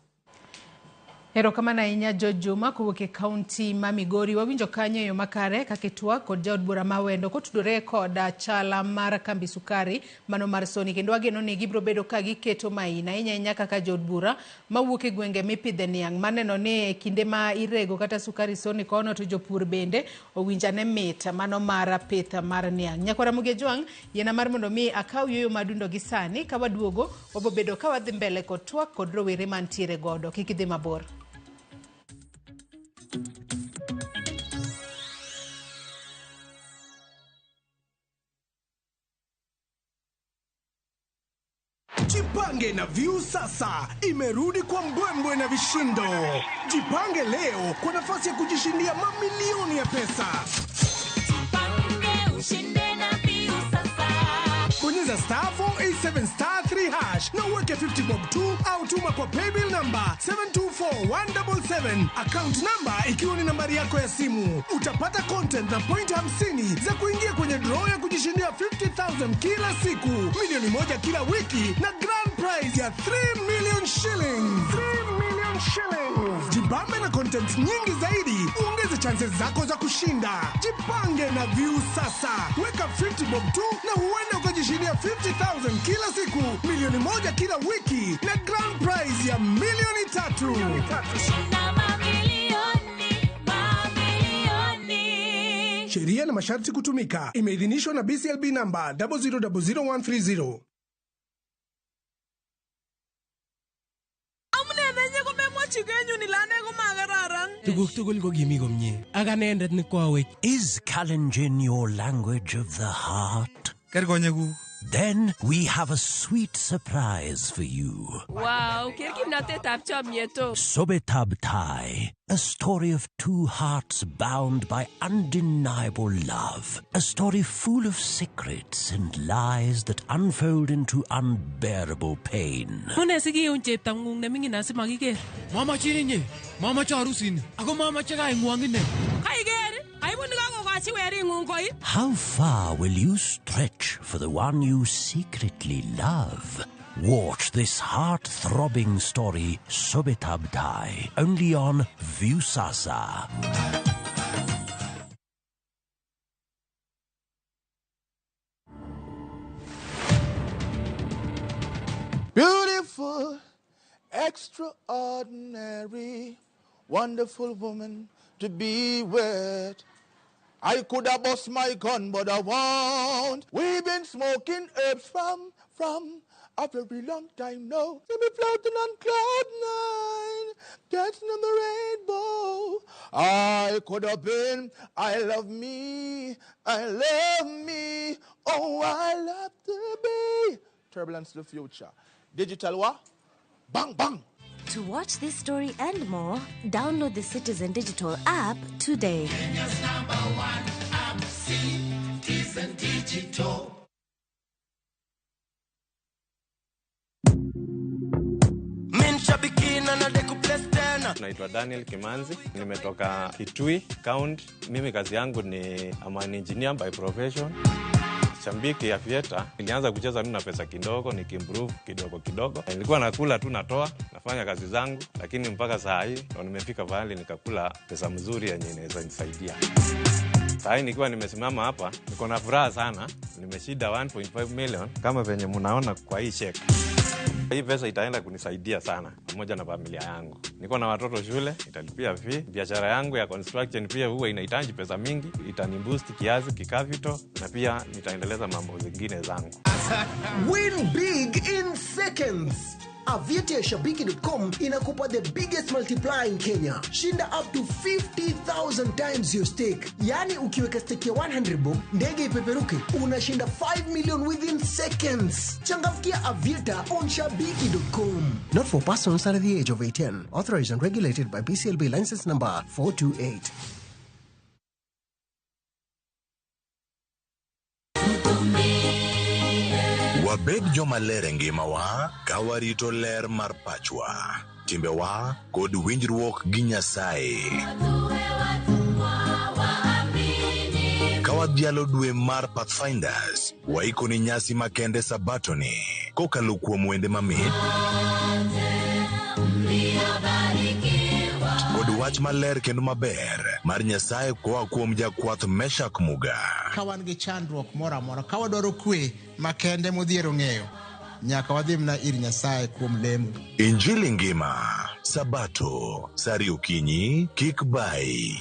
Erokamano ahinya George Juma kowuok e kaunti ma Migori. Wawinjo kanyo e yo makare kaka itwak kod jaod bura ma Awendo kotudore kod chala mar kambi sukari mano mar Sony, kendo wageno ni gibiro bedo ka giketo maina ahinya ahinya kaka jood bura mawuok e gwenge mipidhe niang' maneno ni e kinde ma irego kata sukari Sony kono to jopur bende owinjane mit mano mar pith mar niang'. Nyakwara Ramogi Ojwang', yiena mar mondo mi akaw yueyo madundo gi sani ka waduogo wabobedo ka wadhi mbele kod twak kod rowere mantiere godo. Kik idhi mabor. Jipange na Viusasa imerudi kwa mbwembwe na vishindo. Jipange leo kwa nafasi ya kujishindia mamilioni ya pesa. Bonyeza star 487 star 3 hash na uweke 50 bob tu au tuma kwa paybill number 724177, account number ikiwa ni nambari yako ya simu. Utapata content na point 50 za kuingia kwenye draw ya kujishindia 50,000 kila siku, milioni 1 kila wiki na grand prize ya 3 million shillings. 3 million shillings. Jibambe na content nyingi zaidi, uongeze chances zako za kushinda. Jipange na Viusasa, weka 50 bob tu na huenda ukajishindia 50,000 kila siku, milioni 1 kila wiki na grand prize ya milioni 3. Sheria na masharti kutumika. Imeidhinishwa na BCLB namba 0000130. Amune nenye komemwochi kenyun ile ane komakararan. Tuguk tugul ko kimi komie ak anendet ne kwawech. Is Kalenjin your language of the heart? Ker konyekuk. Then we have a sweet surprise for you. Wow, ker kimnatetab chomyet o. Sobetab Tai, a story of two hearts bound by undeniable love. A story full of secrets and lies that unfold into unbearable pain. Mune sikiun cheptang'ung neming'in asimakiker. Mamachin inye, mamache arusini, ako mamache kaing'wong ine. Kaiker, aibu nikakokochi wering'ung koi. How far will you stretch for the one you secretly love? Watch this heart-throbbing story, Sobetab Tai, only on Viusasa. Beautiful, extraordinary, wonderful woman to be with. I could have bust my gun, but I won't. We've been smoking herbs from a very long time now. See me floating on cloud nine, dancing on the rainbow. I could have been, I love me, I love me, oh, I love to be. Turbulence to the future. Digital what? Bang, bang. To watch this story and more, download the Citizen Digital app today. Kenya's number one app, Citizen Digital. Naitwa Daniel Kimanzi, nimetoka Kitui County. Mimi kazi yangu ni I'm an engineer by profession. Shabiki ya Aviator, nilianza kucheza tu na pesa kidogo, nikiimprove kidogo kidogo. Nilikuwa nakula tu natoa, nafanya kazi zangu, lakini mpaka saa hii ndo nimefika pahali nikakula pesa mzuri yenye inaweza nisaidia. Saa hii nikiwa nimesimama hapa, niko na furaha sana. Nimeshinda 1.5 million kama venye mnaona kwa hii check. Hii pesa itaenda kunisaidia sana pamoja na familia yangu. Niko na watoto shule, italipia fee. Biashara yangu ya construction pia huwa inahitaji pesa mingi, itaniboost kiasi kicapital na pia nitaendeleza mambo zingine zangu. Win big in seconds. Aviator Shabiki.com inakupa the biggest multiplier in Kenya. Shinda up to 50,000 times your stake. Yani ukiweka stake ya 100 bob, ndege ipeperuke, unashinda 5 million within seconds. Changamkia Aviator on Shabiki.com. Not for persons under the age of 18. Authorized and regulated by BCLB license number 428. Wabed jomaler e ngimawa ka warito ler mar pachwa, timbewa kod winjruok gi Nyasaye. Ka wadhialo dwe mar Pathfinders, waikoni nyasi makende sabatoni kokalo kuom wende mamit, wach maler kendo maber mar Nyasaye koa kuom jakwath Meshak Muga. Ka wan gi chandruok moro amora, ka wadwaro kwe makende modhiero ng'eyo, nyaka wadhi mana ir Nyasaye kuom lemo. Injili ngima, Sabato, saa ariyo okinyi, kik bayi.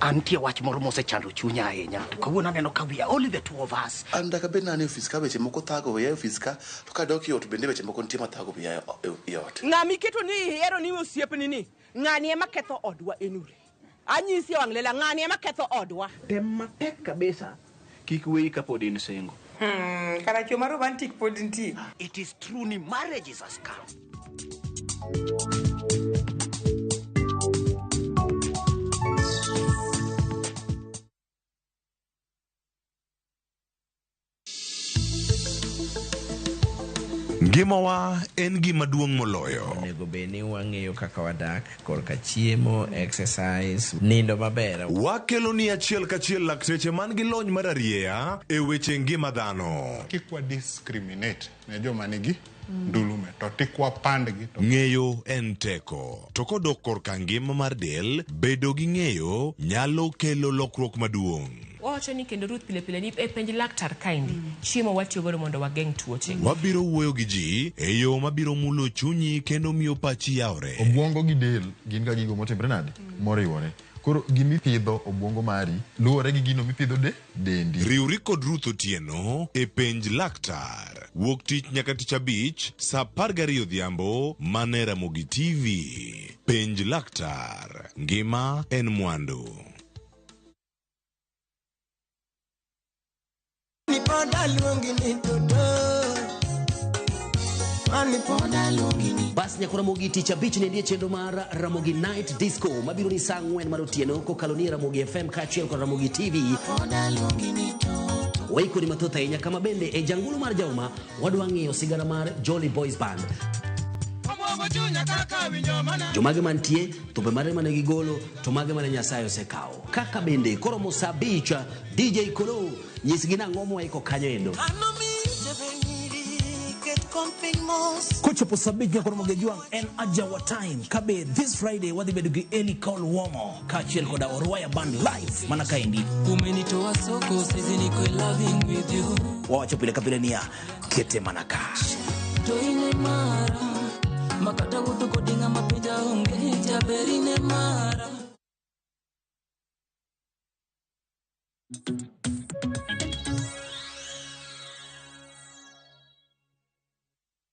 Antie wach moro mosechando chunya ahinya. To kawuono aneno ka we are only the two of us. An dak abed nani e ofis ka weche moko thago wiya e ofis ka to kadok e ot bende weche moko nitie mathago wiya e ot. Ng'ama iketo ni ihero ni osiepni ni, ng'ani ema ketho odwa enure. Anyisi e wang' lela, ng'ani ema ketho odwa. Tem matek kabisa kik weyi kapod in single. Kara chwo ma romantic pod nitie. It is true ni marriage is a scam. Ngimawa en gima duong' moloyo. Onego bed ni wang'eyo kaka wadak korka chiemo, exercise, nindo maber. Wakelo ni achiel kachiel lakteche man gi lony mar arieya e weche ngima dhano. Kik wa discriminate ne joma nigi ndulume to tik wapandgi to Ng'eyo en teko. To kodok korka ngima mar del, bedo gi ng'eyo nyalo kelo lokruok maduong'. Wawacho ni kendo Ruth pile pile ni e penj laktar kaendi chiemo watiyo godo mondo wageng' tuoche. Wabiro wuoyo gi ji e yo mabiro mulo chunyi kendo miyo pachi yawre. Obwongo gi del gin ga gigo motimre nade? Moriwore. Koro gimipidho obwongo mari luwore gi gino mipidho de dendi. Riwri kod Ruth Otieno e penj laktar. Wuok tich nyaka tich abich saa 12 odhiambo mana e Ramogi TV. Penj laktar. Ngima en mwandu. Bas nyako Ramogi tich abich ne nitie chenro mar Ramogi Night Disco mabiro ni saa 4 mar otieno kokalo ni Ramogi FM kaachiel kod Ramogi TV. Waikoni mathoth ahinya kama bende e jangulu mar Jauma wadwa ng'iyo sigana mar Jolly Boys Band. Jomage mantie, thumbe mare mane gigolo, to mage mane Nyasaye osekawo. Kaka bende koromo saa 5 DJ Kolo nyisgi nang'o mwaiko kanyo endo. Kochopo saa 5 nyaka Ramogi Ajwang' en Ajawa Time kabe this Friday wadhi bedo gi Eli Cole Womo kaachiel koda Orwaya Band live mana kaendi. Umenitoa soko saizi niko loving with you. Wawacho pile ka pile niya kete mana ka. Toine mara makata wuotho kodi ng'ama penja onge jaberine mara.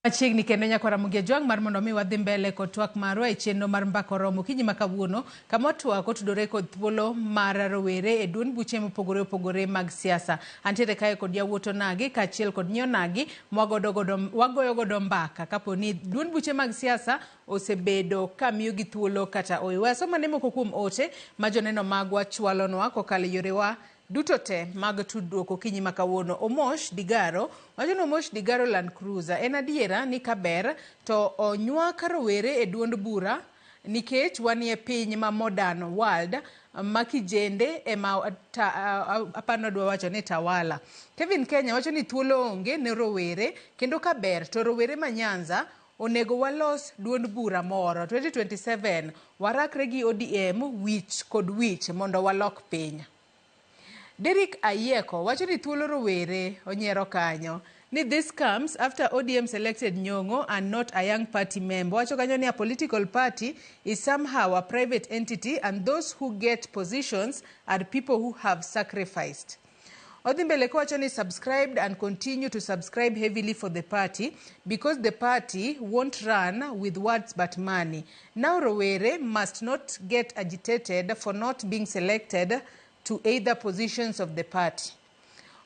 Machiegni kendo nyako Ramogi Ajwang' mar mondo mi wadhi mbele kod twak marwa e chenro mar mbaka oromo okinyi ma kawuono kama twak otudore kod thuolo mar rowere e duond buche mopogore opogore mag siasa. Antiere kae kod yawuot onagi kaachiel kod nyi onagi mwagoyo godo mbaka kapo ni duond buche mag siasa osebedo ka miyogi thuolo kata ooyo. We asom ane moko kuom ote ma joneno magwa chwalonwa kokalo e yorewa duto te mag tudruok okinyi ma kawuono. Omosh Digaro wacho ni Omosh Digaro Land Cruiser en adiera ni kaber to onywak rowere e duond bura nikech wanie piny ma modern world ma kijende ema apano dwa wacho ni tawala. Kevin Kenya wacho ni thuolo onge ne rowere kendo kaber to rowere ma Nyanza onego walos duond bura moro 2027 warakre gi ODM wich kod wich mondo walok piny. Derek Ayeko wacho ni thuolo rowere onyiero kanyo ni this comes after ODM selected Nyong'o and not a young party member. Wacho kanyo ni a political party is somehow a private entity and those who get positions are people who have sacrificed. Odhi mbele kowacho ni subscribed and continue to subscribe heavily for the party because the party won't run with words but money. Now Rowere must not get agitated for not being selected to either positions of the party.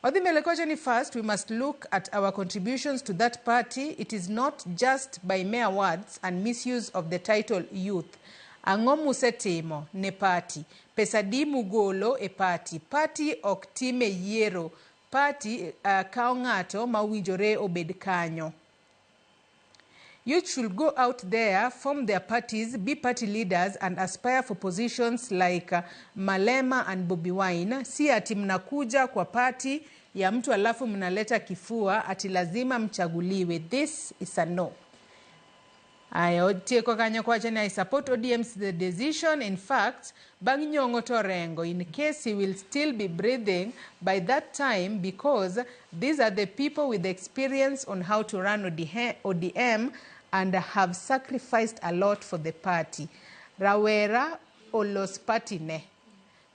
Odhi mbele kowacho ni first we must look at our contributions to that party. It is not just by mere words and misuse of the title youth. Ang'o musetimo ne party? Pesa di mugolo e party? Party ok time yiero. Party kawo ng'ato ma owinjore obed kanyo. Youth should go out there, form their parties, be party leaders and aspire for positions like Malema and Bobi Wine. Si ati mnakuja kwa party ya mtu alafu mnaleta kifua ati lazima mchaguliwe. This is a no. Aya, otieko kanyo kowacho ni I support ODM's the decision. In fact, bang' nyong'o to Orengo in case he will still be breathing by that time, because these are the people with experience on how to run ODM and have sacrificed a lot for the party. Rawera olos party ne.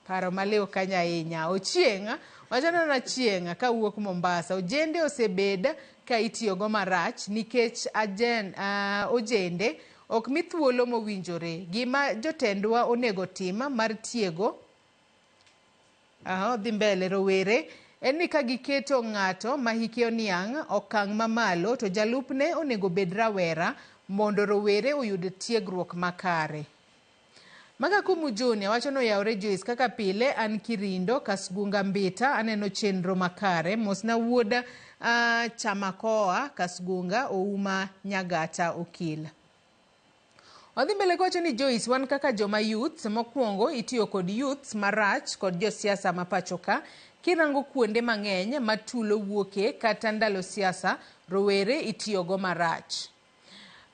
Paro maliw kanyo ahinya. Ochieng' wacho nana chieng' kawuok Mombasa. Ojende osebed ka itiyogo marach nikech ojende ok mi thuolo mowinjore. Gima jotendwa onego tim mar tiego dhi mbele rowere en ni ka giketo ng'ato ma hike oniang' okang' mamalo to jalupne onego bed rawera mondo rowere oyud tiegruok makare. Maga Kumu Junior wacho ni oyawre Joyce kaka pile an Kirindo Kasgunga Mbita aneno chenro makare mosna wuod Chamakoa Kasgunga Ouma Nyagata Okil. Odhi mbele kowacho ni Joyce wan kaka joma youths mokwongo itiyo kod youths marach kod josiasa ma pacho ka kirango kuonde mang'eny ma tulo wuoke kata ndalo siasa rowere itiyogo marach.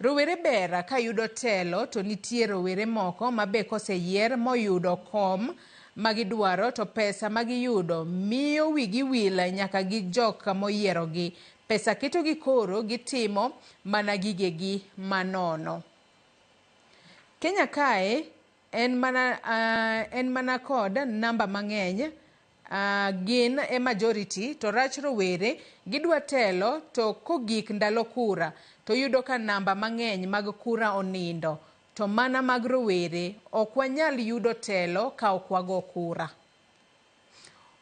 Rowere ber ka yudo telo to nitie rowere moko ma be koseyier moyudo kom magidwaro to pesa magiyudo miyo wigi wil nyaka gi jok moyierogi. Pesa ketogi koro gitimo mana gigegi manono. Kenya kae en mana kod namba mang'eny gin e majority to rach rowere gidwa telo to kogik ndalo kura to yudo ka namba mang'eny mag kura onindo to mana mag rowere ok wanyal yudo telo ka ok wago kura.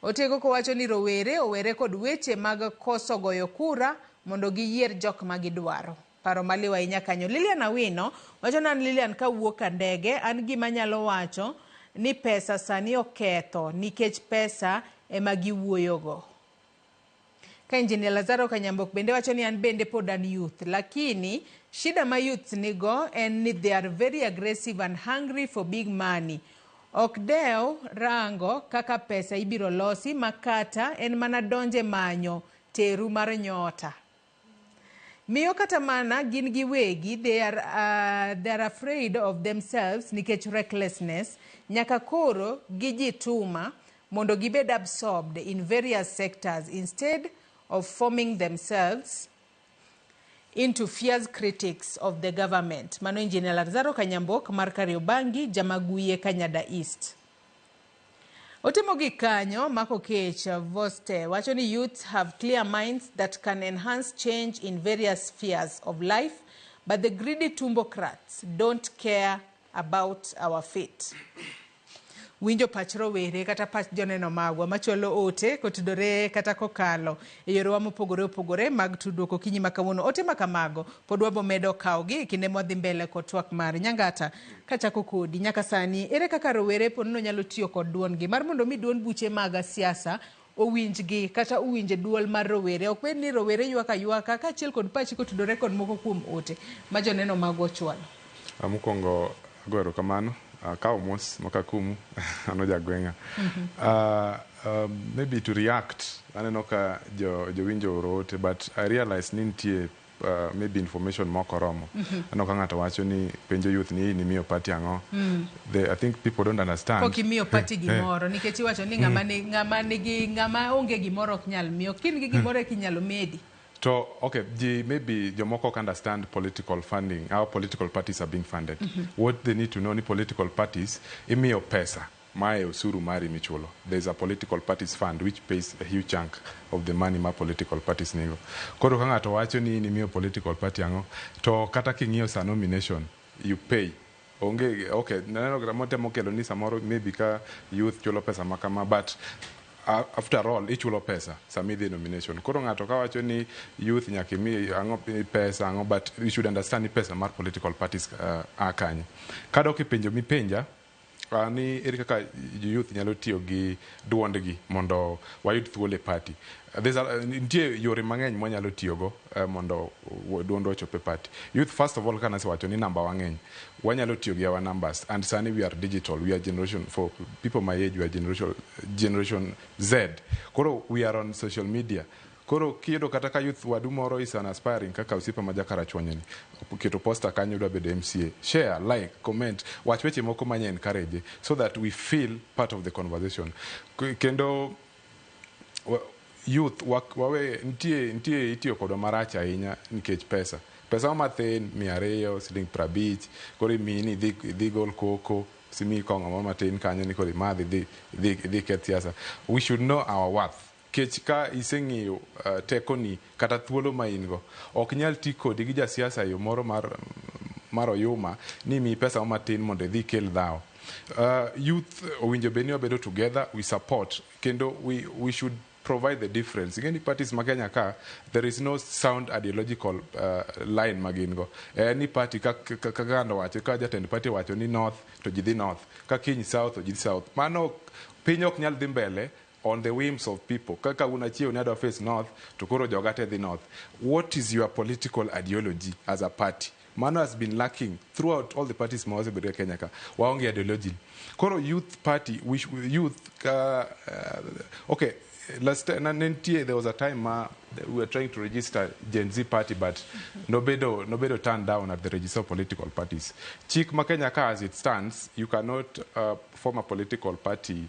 Otego kowacho ni rowere owere kod weche mag koso goyo kura mondo giyier jok ma gidwaro. Paro maliw ahinya kanyo. Lilian Awino wacho ni an Lilian kawuok a ndege an gima nyalo wacho ni pesa sani oketho nikech pesa ema giwuoyogo. Ka Engineer Lazaro Kanyambok bende wacho ni an bende pod an youth, lakini shida ma youths nigo en ni they are very aggressive and hungry for big money. Ok dew rango kaka pesa ibiro losi makata en mana donje manyo teru mar nyota. Miyo kata mana gin giwegi they are afraid of themselves nikech recklessness nyaka koro gijituma mondo gibed absorbed in various sectors instead of forming themselves into fierce critics of the government. Mano Engineer Lazaro Kanyambok mar Kariobangi Jamaguye Kanyada East. Otimo gi kanyo Mako Kech Voste wacho ni youths have clear minds that can enhance change in various spheres of life, but the greedy tumbocrats don't care about our fate. Winjo pach rowere kata pach joneno magwa machwalo ote kotudore kata kokalo e yorewa mopogore opogore mag tudruok okinyi ma kawuono. Ote ma kamago pod wabo medo kawogi e kinde mwadhi mbele kod twak mar Nyangata. Kachako kodi nyaka sani, ere kaka rowere pod nyalo tiyo kod duondgi mar mondo mi duond buche mag siasa owinjgi kata owinje duol mar rowere? Ok bed ni rowere ywak aywaka kaachiel kod pachi kotudore kod moko kuom ote ma joneno magwa ochwalo. Mokwongo ago erokamano. Kawo mos makakumu ano jagwenga. Maybe to react aneno ka jowinjo oro ote, but I realize ni nitie maybe information mok oromo. Aneno ka ng'ato wacho ni penjo youth ni nimiyo party ang'o. I think people don't understand. Pok imiyo party gimoro nikech iwacho ni ng'ama nigi ng'ama onge gimoro ok nyal miyo. Kin gi gimoro eka inyalo medi. To, okay, maybe jomoko can understand political funding, how political parties are being funded. What they need to know ni political parties, imiyo pesa, mae osuru mari michulo. There's a political parties fund which pays a huge chunk of the money ma political parties nigo. Koro ka ng'ato wacho ni imiyo political party ang'o, to kata king'iyo sa nomination, you pay. Onge, okay, naneno gima kelo ni samoro maybe ka youth chulo pesa makama, but after all, ichulo pesa sama idhi nomination. Koro ng'ato kawacho ni youth nyaka imi ang'o pesa ang'o, but you should understand ni pesa mar political parties a kanye. Kadok e penjo mipenja, Ni ere kaka youth nyalo tiyo gi duondgi mondo wayud thuolo e party. Nitie yore mang'eny mwanyalo tiyogo mondo duondwa ochop e party. Youth, first of all, kaka nasewacho ni namba wang'eny, wanyalo tiyo gi our numbers, and sani we are digital. We are generation, for people my age, we are generation Z. Koro we are on social media. Koro kiyudo kata ka youth wadu moro is an aspiring, kaka osiepa ma jakarachuonyo ni keto poster kanyo dwa bedo MCA, share, like, comment, wach weche moko manya encourage so that we feel part of the conversation. Kendo youth wawe nitie itiyo kodwa marach ahinya nikech pesa mathin, 200, siling 50. Koro imiyi ni idhi gol koko, simiyi kong'o moro matin kanyo ni koro imadh, idhi keth siasa. We should know our worth. Kech ka iseng'eyo tekoni kata thuolo ma in go, ok nyal ti kodi gi jasiasa e yo moro mar oyuma ni miyi pesa matin mondo idhi ikel dhawo. Youth owinjo bed ni wabedo together, we support, kendo we should provide the difference. Ing'e ni parties ma Kenya ka, there is no sound ideological line ma gin go. Any party ka gando wacho, ka jatend party wacho ni north, to ji dhi north, ka kiny south, to ji dhi south. Mano piny ok nyal dhi mbele on the whims of people. Kaka un achiew ni adwa face north, to koro joga te dhi north. What is your political ideology as a party? Mano has been lacking throughout all the parties ma wasebedo e Kenya ka. Waonge ideology. Koro youth party, which youth, okay, last na nitie, there was a time ma we were trying to register Gen Z party, but nobedo turned down at the register of political parties. Chik ma Kenya ka, as it stands, you cannot form a political party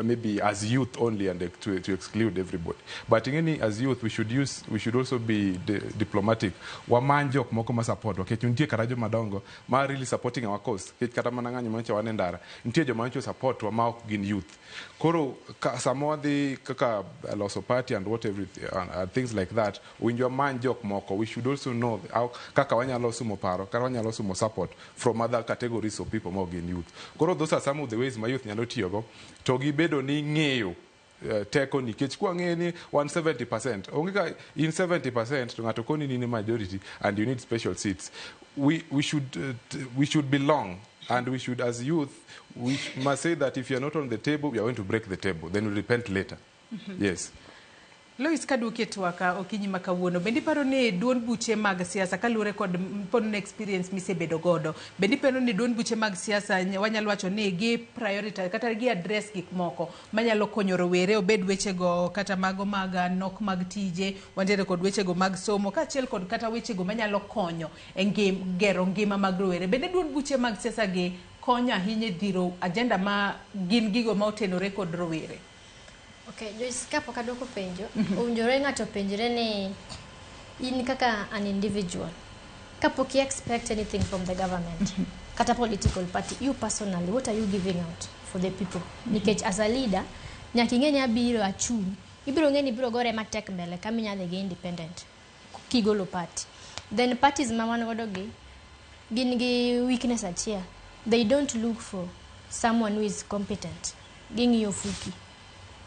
maybe as youth only and to exclude everybody. But in any, as youth, we should also be diplomatic. Wamany jok moko ma support, wakech nitie kata joma dongo ma really supporting our cause. Kech kata mana ng'anyo manyocha wan e ndara, nitie joma nyocha support wa ma ok gin youth. Koro sama wadhi kaka loso party and what everything, and things like that, winjo wamany jok moko. We should also know how, kaka wanyalo sumo paro, kaka wanyalo sumo support from other categories of people ma ok gin youth. Koro those are some of the ways ma youth nyalo tiyogo to gibedo ni ng'eyo teko, nikech kwang'eyo ni 170% onge ka in 70% to ng'ato koni ni in majority and you need special seats. We should belong, and we should, as youth, we must say that if you are not on the table, we are going to break the table, then we repent later. Yes. Lois, kaduoki e twak okinyi ma kawuono, bende iparo ni duond buche mag siasa, kaluwore kod pono experience misebedo godo, bende iparo ni duond buche mag siasa wanyalo wacho ni gi prioritize kata gi address gik moko manyalo konyo rowere, obed wechego kata mago mag nok mag tije, wantiere kod wechego mag somo, kaachiel kod kata wechego manyalo konyo e gero ngima mag rowere? Bende duond buche mag siasa gi konyo ahinya e dhiro agenda ma gin gigo ma otenore kod rowere? Okay, Joyce, kapok adwoko penjo, owinjore ng'ato penjre ni in kaka an individual, kapok you expect anything from the government, kata political party, you personally, what are you giving out for the people? Nikech as a leader, nyaka ing'e ni abiro achung', ibiro ng'e ni ibiro gore matek mbele kama inyalo dhi gi independent, kigolo party. Then parties ma wan godo gi, gin gi weakness achiel. They don't look for someone who is competent. Ging'iyo fuki.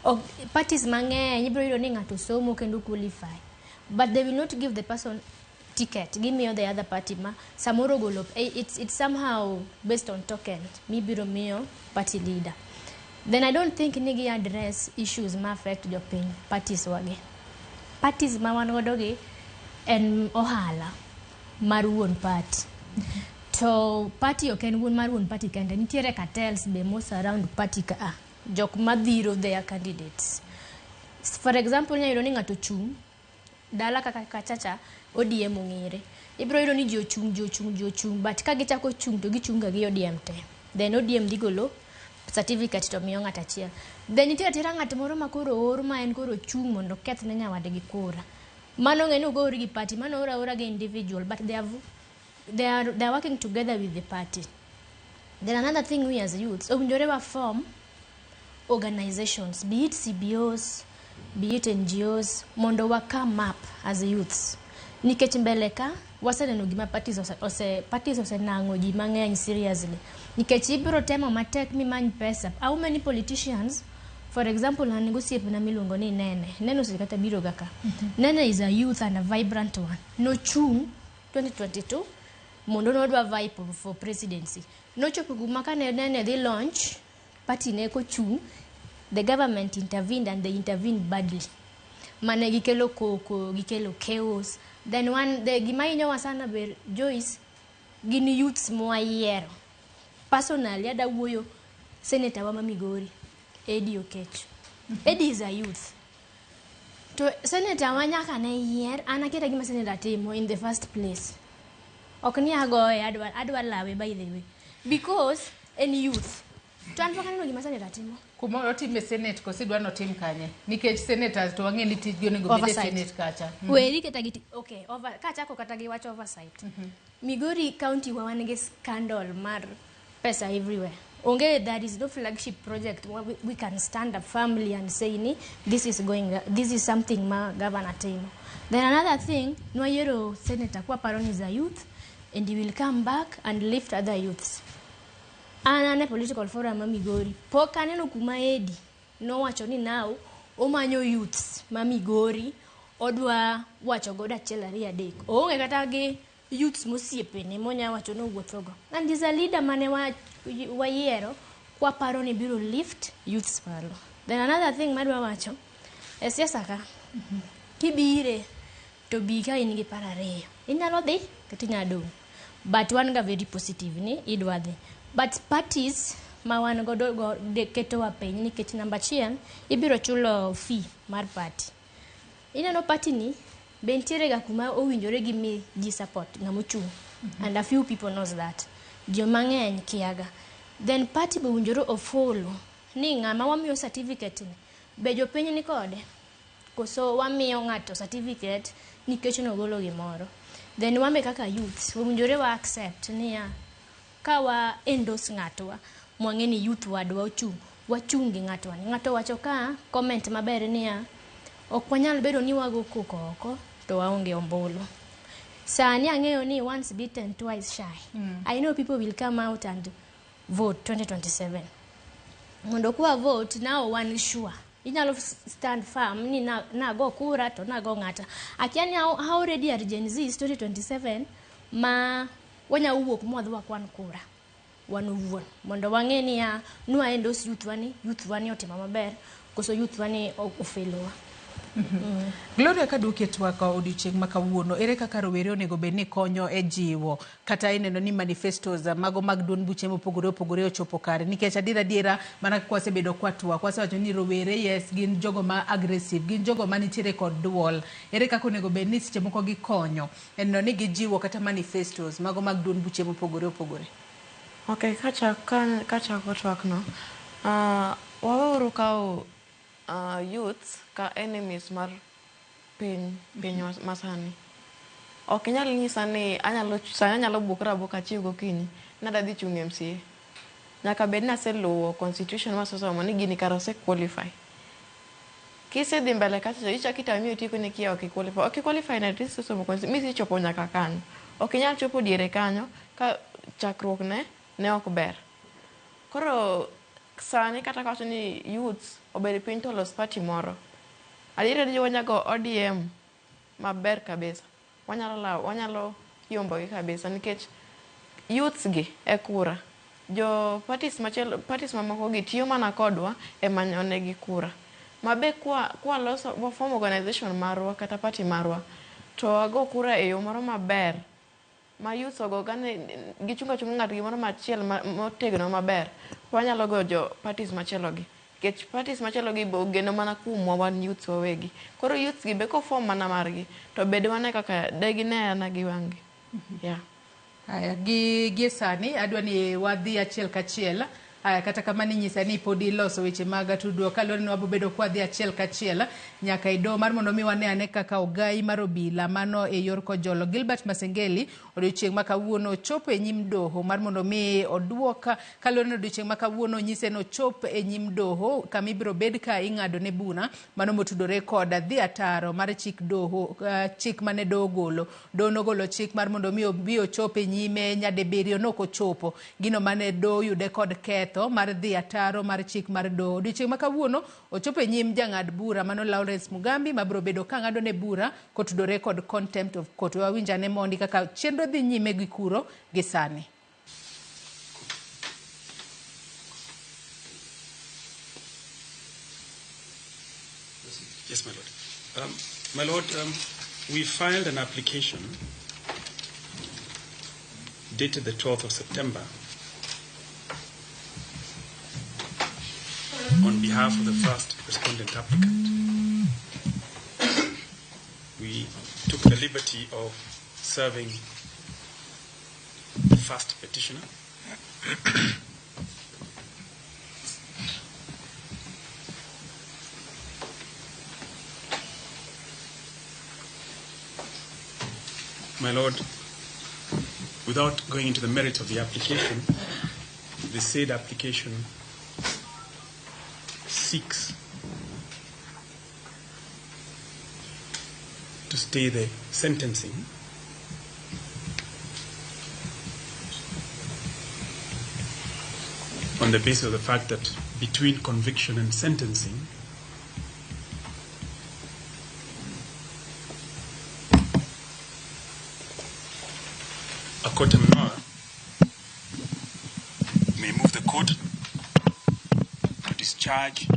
Ok, parties mang'eny ibiro yudo ni ng'ato somo kendo qualify, but they will not give the person ticket. Gimiyo the other party ma samoro golo it's somehow based on token mibiro miyo party leader. Then I don't think ni gi address issues ma affect jopiny. Parties wagi, parties ma wan godo gi en ohala mar wuon party, to party ok en wuon mar wuon party kende. Nitiere cartels be mo surround party ka a jok madhiro their candidates. For example, inyalo yudo ni ng'ato chung' dala kaka kachacha ODM ong'ere, ibiro yudo ni ji ochung', ji ochung', ji ochung', but ka gichako chung' to gichung' ga gi ODM te. Then ODM dhi golo certificate to miyo ng'at achiel. Then nitie atera ng'at moro ma koro oor, ma en koro ochung' mondo oketh ne nyawadgi kura. Mano ng'e ni ok oor gi party, mano oor aora gi individual, but they are working together with the party. Then another thing, we as youths owinjore wa form organizations, be it CBOs, be it NGOs, mondo wa come up as youths, nikech mbele ka waseneno gima parties osenang'o ji mang'eny seriously, nikech ibiro temo matek mimany pesa. How many politicians? For example, an gosiepna miluongo ni Nene. Nene osekata biro ga ka. Nene is a youth and a vibrant one. Nochung' 2022. Mondo nodwa vie for presidency. Nochopo kuma kane nene dhi launch party ne kochung', the government intervened and they intervened badly. Mane gikelo koko, gikelo chaos. Then one, the gima hinyowa sana be Joyce, gin youths mwayiero. Personally, ada wuoyo senator wa ma Migori, Eddie Oketch. Eddie is a youth. To senator wa nyaka ne yier, an akia gima senator timo in the first place. Ok ni agoye, adwa lawe by the way. Because en youth. To an pok aneno gima senator timo. Kuma otime senate koso idwa notim kanye? Nikech senators to wang'e ni tijgi onego bed e Oversight. senate kacha. Weri kata gi okay, over, kachako kata gi wach oversight. Migori County wa wan gi scandal mar pesa everywhere. Onge, there is no flagship project where we can stand up firmly and say ni this is going, this is something ma governor timo. Then another thing, nwayiero senator kwa paro ni is a youth and he will come back and lift other youths. An ane political forum ma Migori. Pok aneno kuma Eddie nowacho ni now omanyo youths ma Migori odwa wacho godo achiel ariyo adek. Oonge kata gi youths mosiepene monya wacho ni owuothogo. And is a leader mane wayiero kwaparo ni biro lift youths malo. Then another thing madwa wacho e siasa ka kibire to bi ka in gi paro ariyo. Inyalo dhi kata inyalo dong'. But wan ga very positive ni idwa dhi. But parties ma wan godo go de ketowa piny nikech namba achiel ibiro chulo fee mar party. Ineno party ni be nitiere ga kuma owinjore gi mi ji support ng'ama ochung'. And a few people knows that. Joma ng'eny kiaga. Then party be owinjore ofollow ni ng'ama wamiyo certificate ni be jopiny ni kode. Koso wamiyo ng'ato certificate nikech nogolo gimoro. Then wambe kaka youths owinjore wa accept niya ka wa endorse ng'atwa mwang'e ni youth wadwa ochung' wachung' gi ng'atwa ni. Ng'ato wacho ka comment maber niya ok wanyal bedo ni wago koko oko to waonge ombulu. Sani ang'eyo ni once bitten twice shy. I know people will come out and vote 2027. Mondo kwa vote now one sure. Inyalo stand firm ni nago kura to nago ng'ata. Akia ni how ready are Gen Z 2027 ma wanya wuok mwadhi wakwan kura. Wan owuon mondo wang'e niya nwa endorse youth wani otimo maber koso youth wani ofelowa. Gloria, kaduoki e twak odiochieng' ma kawuono, ere kaka rowere onego bed ni konyo e jiwo kata ineno ni manifestos mago mag duond buche mopogore opogore ochopo kare? Nikech adiera adiera mana kaka wasebedo kwatwak, wasewacho ni rowere yes gin jogo ma aggressive, gin jogo manitiere kod duol. Ere kaka onego bed ni seche moko gikonyo e neno ni gijiwo kata manifestos mago mag duond buche mopogore opogore? Okay, kachako twak no, waweuru kawo youths ka enemies mar piny masani. Ok inyal nyisa ni anyalo sani anyalo bukra abuka achiew gokinyi ni adhi chung' MCA. Nyaka bed ni aseluwo constitution masesomo ni gini kara ose qualify. Kisedhi mbele kacha to ichako itami otiko ni kia ok i qualify. Ok i qualify na tisesomo misichopo nyaka kanyo. Ok inyal chopo diere kanyo ka chakruok ne ne ok ber. Koro sani kata kawacho ni youths obed piny to olos party moro. Adier ni wanyago ODM maber kabisa. Wanyalo lawo, wanyalo yombogi kabisa nikech youths gi e kura. Jo parties machielo, parties mamoko gi tiyo mana kodwa e manyo negi kura. Mabe kwa loso, wa form organization marwa kata party marwa to wago kura e yo moro maber ma youths ogo gane gichungo achunga ng'ato gimoro machiel motegno maber wanyalo goyo jo parties machielo gi nikech parties machielo gi be ogeno mana kuomwa wan youths wawegi. Koro youths gi be koform mana margi to bed wane kaka de gine gi wang' gi. Yeah. Aya, gi sani adwa ni wadhi achiel kachiel. Aya, kata kamano inyisa ni pod iloso weche mag tudruok kaluwore ni wabobedo kwadhi achiel kachiel nyaka e doho mar mondo mi wane ane kaka ogai mar obila mano e yor Kojolo Gilbert Masengeli odiochieng' ma kawuono ochopo e nyim doho mar mondo mi oduok kaluwore ni odiochieng' ma kawuono onyise ni ochop e nyim doho kama ibiro bed ka ing'ado ne bura mano motudore kod dhi ataro mar chik doho, chik mane doho ogolo. Doho nogolo chik mar mondo mi obi ochop e nyime nyadibiriyo nok ochopo gino mane doho oyude kod ketho mar dhi ataro mar chik mar doho. Odiochieng' ma kawuono ochopo e nyim jang'ad bura mano Lawrence Mugambi mabiro bedo ka ng'ado ne bura kotudore kod contempt of court. We wawinj ane mondi kaka chenro dhi nyime gi kuro gi sani. Yes, my lord. My lord, we filed an application dated the 12th of September on behalf of the first respondent applicant. We took the liberty of serving the first petitioner. My lord, without going into the merits of the application, the said application seeks to stay the sentencing on the basis of the fact that between conviction and sentencing, Akote Mnoa may move the court to discharge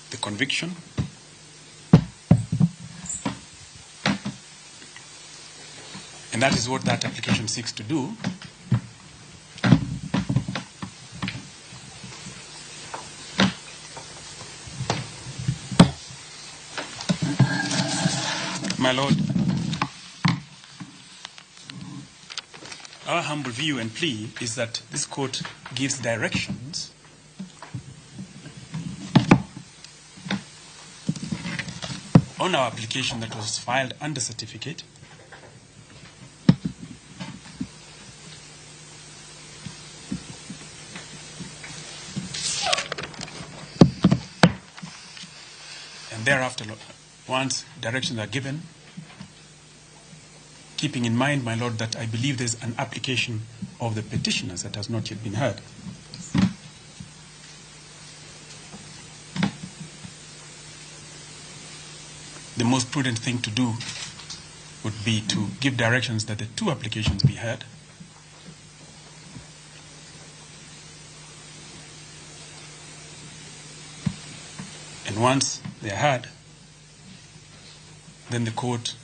the conviction and that is what that application seeks to do. My lord, our humble view and plea is that this court gives directions on our application that was filed under certificate and thereafter, once directions are given, keeping in mind, my lord, that I believe there's an application of the petitioners that has not yet been heard. The most prudent thing to do would be to give directions that the two applications be heard. And once they are heard, then the court,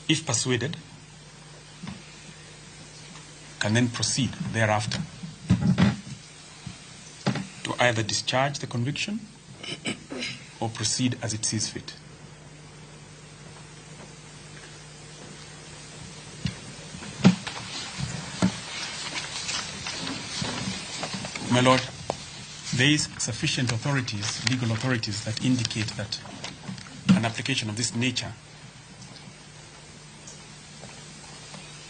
if persuaded, can then proceed thereafter to either discharge the conviction or proceed as it sees fit. My lord, there is sufficient authorities, legal authorities, that indicate that an application of this nature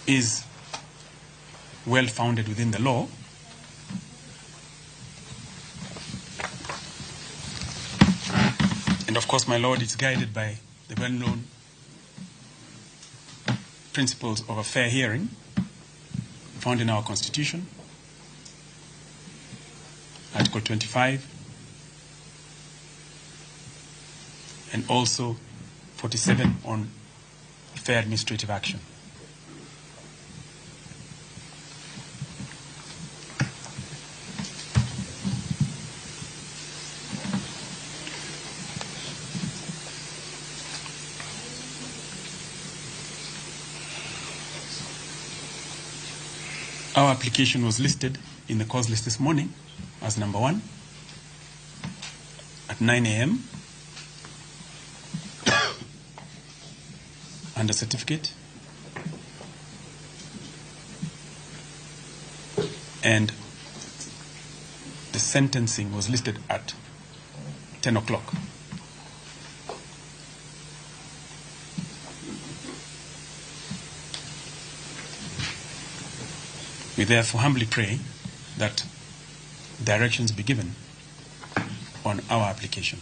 is well founded within the law. And of course, my lord, it's guided by the well-known principles of a fair hearing found in our Constitution, Article 25, and also 47 on fair administrative action. Our application was listed in the cause list this morning as number 1 at 9 a.m. under certificate, and the sentencing was listed at 10 o'clock. We therefore humbly pray that directions be given on our application.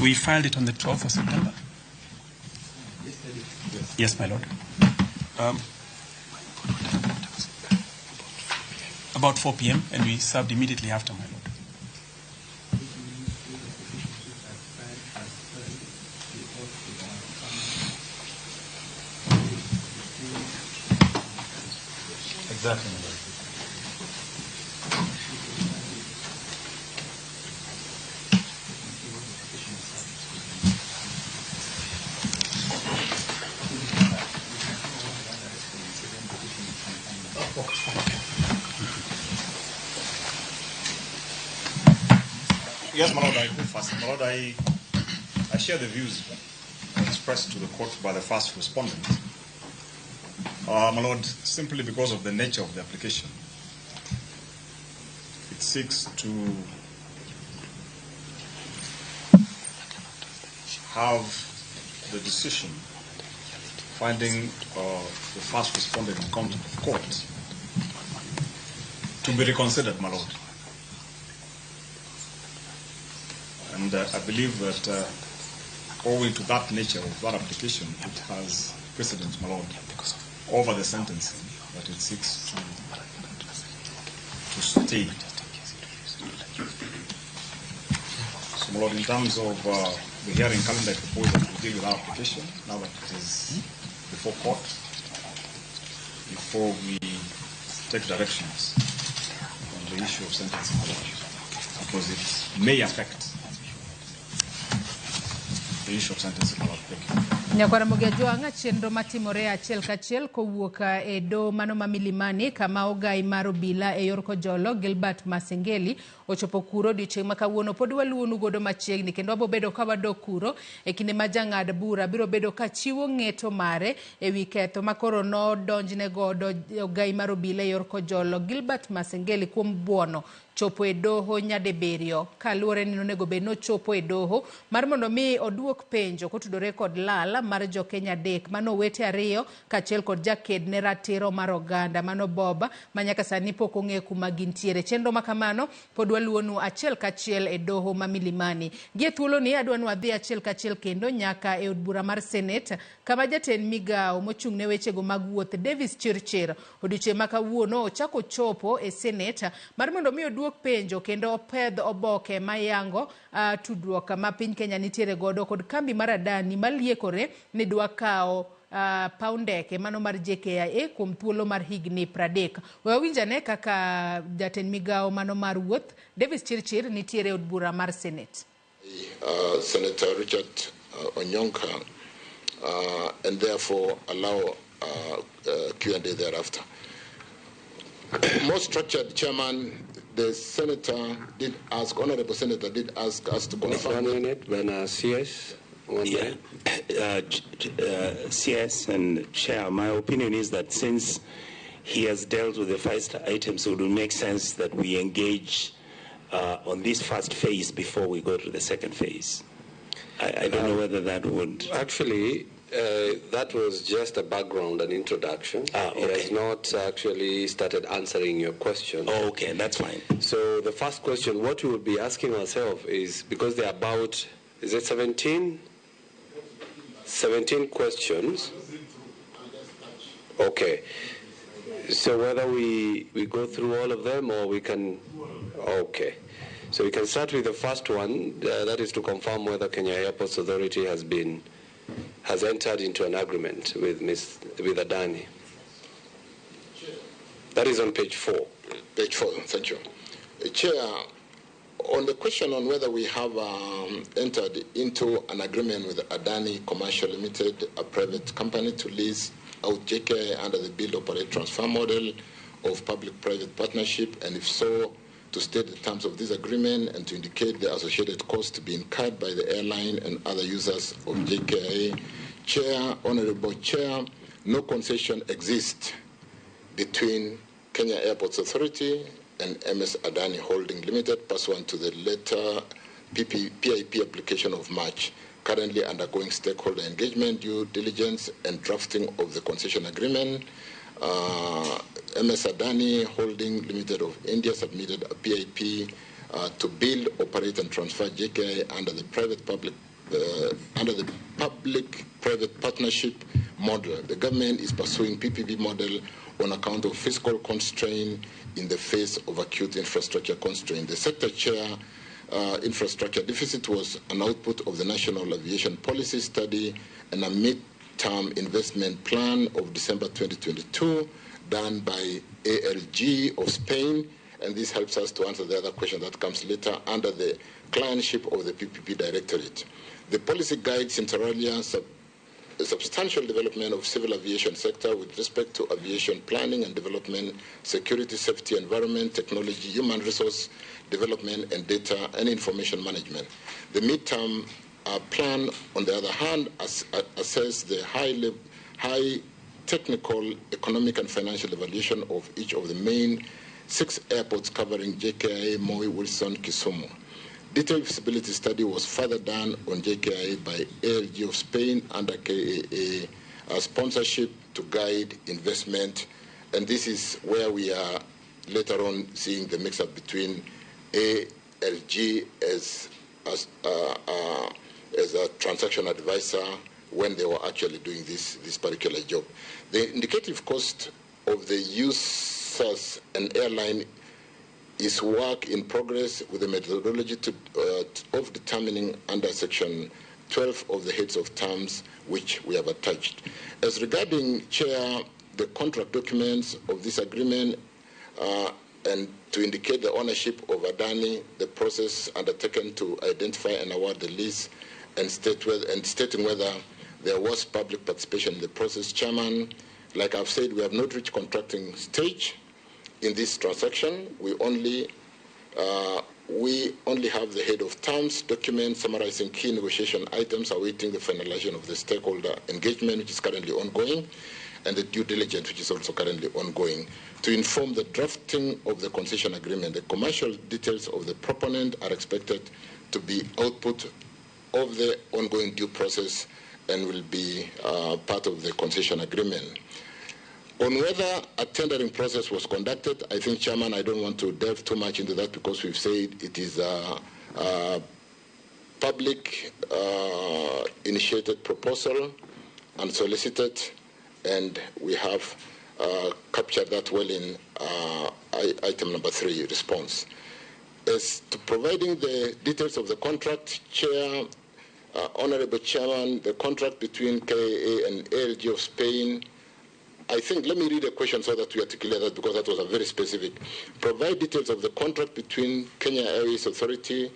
We filed it on the 12th of September. Yes, my lord. About 4 p.m. and we served immediately after, my lord. Exactly, my lord. Yes, my lord, I go first. My lord, I share the views expressed to the court by the first respondent. My lord, simply because of the nature of the application, it seeks to have the decision finding the first respondent in contempt of court to be reconsidered, my lord. And I believe that owing to that nature of that application, it has precedence, my lord, over the sentencing that it seeks to stay. So, my lord, in terms of the hearing calendar, I propose that we deal with our application now that it is before court, before we take directions on the issue of sentencing, my lord, because it may affect the issue of sentencing, my lord. Thank you. Nyakwaramogi Ajwang' chenro matimore achiel kachiel kowuok e doho mano ma Milimani kama ogai mar obila e yor Kojolo Gilbert Masengeli ochopo kuro odiochieng' ma kawuono. Pod waluwonu godo machiegni kendo wabobedo ka wadok kuro e kinde ma jang'ad bura biro bedo ka chiwo ng'eto mare ewi ketho ma koro nodonjne godo ogai mar obila e yor Kojolo Gilbert Masengeli kuom buono chopo e doho nyadibiriyo kaluwore ni nonego bed nochopo e doho mar mondo mi oduok penjo kotudore kod lal mar jokenya adek mano owete ariyo kaachiel kod jaked ne ratiro mar oganda mano Bob ma nyaka sani pok ong'e kuma gintiere. Chenro ma kamano pod waluwonu achiel kachiel e doho ma Milimani. Gie thuoloni adwa ni wadhi achiel kachiel kendo nyaka e od bura mar Senate kama jatend migawo mochung' ne wechego mag wuoth Davis Chirchir odiochieng' ma kawuono ochako chopo e Senate mar mondo mi oduok penjo kendo opedh oboke mayango tudruok ma piny Kenya nitiere godo kod kambi mar Adani maliekore ni dwa kawo paw ndeke mano mar JKIA kuom thuolo mar higni 30. We wawinj ane kaka jatend migawo mano mar wuoth Davis Chirchir nitiere e od bura mar Senate. Senator Richard Onyonka, and therefore allow Q&A thereafter. More structured, Chairman, the senator did ask, Honorable Senator did ask us to confirm. 1 minute, Bwana CS. 1 minute. CS and Chair, my opinion is that since he has dealt with the first items, it would make sense that we engage on this first phase before we go to the second phase. I don't know whether that would... Actually, that was just a background and introduction. Okay. He has not actually started answering your question. Oh, okay, that's fine. So the first question, what we would be asking ourselves is, because there are about, is it 17? 17 questions. Okay. So whether we go through all of them or we can... Okay. So we can start with the first one, that is to confirm whether Kenya Airports Authority has entered into an agreement with Adani. That is on page 4. Page 4, thank you. Chair, on the question on whether we have entered into an agreement with Adani Commercial Limited, a private company, to lease out JKIA under the build, operate, transfer model of public-private partnership, and if so, to state the terms of this agreement and to indicate the associated costs to be incurred by the airline and other users of JKIA. Chair, Honorable Chair, no concession exists between Kenya Airports Authority and MS Adani Holding Limited, pursuant to the letter PIP application of March, currently undergoing stakeholder engagement, due diligence, and drafting of the concession agreement. MS Adani Holding Limited of India submitted a PIP to build, operate, and transfer JKIA under the private-public under the public-private partnership model. The government is pursuing PPP model on account of fiscal constraint in the face of acute infrastructure constraint. The sector chair infrastructure deficit was an output of the National Aviation Policy Study and a mid-term investment plan of December 2022 done by ALG of Spain, and this helps us to answer the other question that comes later under the clientship of the PPP Directorate. The policy guides inter alia substantial development of civil aviation sector with respect to aviation planning and development, security, safety, environment, technology, human resource development, and data and information management. The midterm plan, on the other hand, assesses the high technical, economic, and financial evaluation of each of the main 6 airports covering JKIA, Moi, Wilson, Kisumu. Detailed feasibility study was further done on JKIA by ALG of Spain under KAA sponsorship to guide investment. And this is where we are later on seeing the mix-up between ALG as a transaction advisor when they were actually doing this particular job. The indicative cost of the users and airline is work in progress with the methodology of determining under Section 12 of the heads of terms, which we have attached. As regarding, Chair, the contract documents of this agreement and to indicate the ownership of Adani, the process undertaken to identify and award the lease, and stating whether there was public participation in the process. Chairman, like I've said, we have not reached contracting stage in this transaction. We only have the head of terms document summarizing key negotiation items awaiting the finalization of the stakeholder engagement, which is currently ongoing, and the due diligence, which is also currently ongoing, to inform the drafting of the concession agreement. The commercial details of the proponent are expected to be output of the ongoing due process and will be part of the concession agreement. On whether a tendering process was conducted, I think, Chairman, I don't want to delve too much into that because we've said it is a public initiated proposal, unsolicited, and we have captured that well in item number 3 response. As to providing the details of the contract, Chair, Honorable Chairman, the contract between KAA and ALG of Spain, I think, let me read a question so that we articulate that, because that was a very specific. Provide details of the contract between Kenya Airways Authority,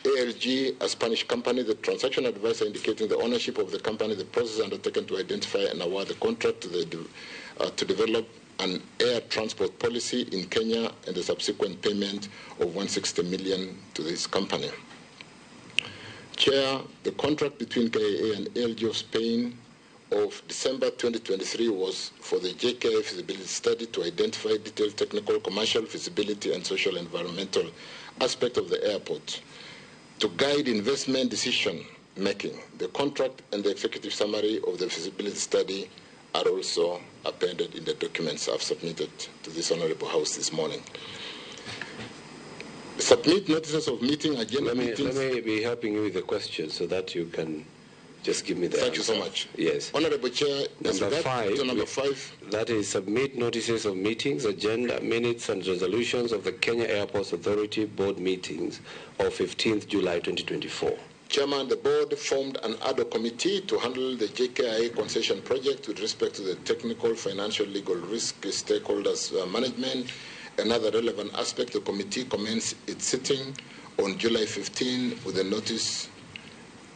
ALG, a Spanish company, the transaction advisor indicating the ownership of the company, the process undertaken to identify and award the contract to develop an air transport policy in Kenya, and the subsequent payment of 160 million to this company. Chair, the contract between KAA and ALG of Spain of December 2023 was for the JKIA feasibility study to identify detailed technical, commercial, feasibility, and social environmental aspect of the airport to guide investment decision making. The contract and the executive summary of the feasibility study are also appended in the documents I've submitted to this Honorable House this morning. Submit notices of meeting, agenda meetings. Let me be helping you with the question so that you can just give me the Thank answer. You so much. Yes. Honorable Chair, number five. That is, submit notices of meetings, agenda, minutes, and resolutions of the Kenya Airports Authority board meetings of 15th July 2024. Chairman, the board formed an ad hoc committee to handle the JKIA concession project with respect to the technical, financial, legal risk, stakeholders management, and other relevant aspects. The committee commenced its sitting on July 15 with a notice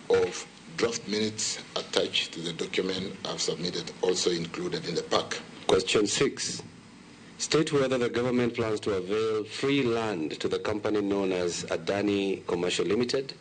of draft minutes attached to the document I've submitted, also included in the pack. Question 6. State whether the government plans to avail free land to the company known as Adani Commercial Limited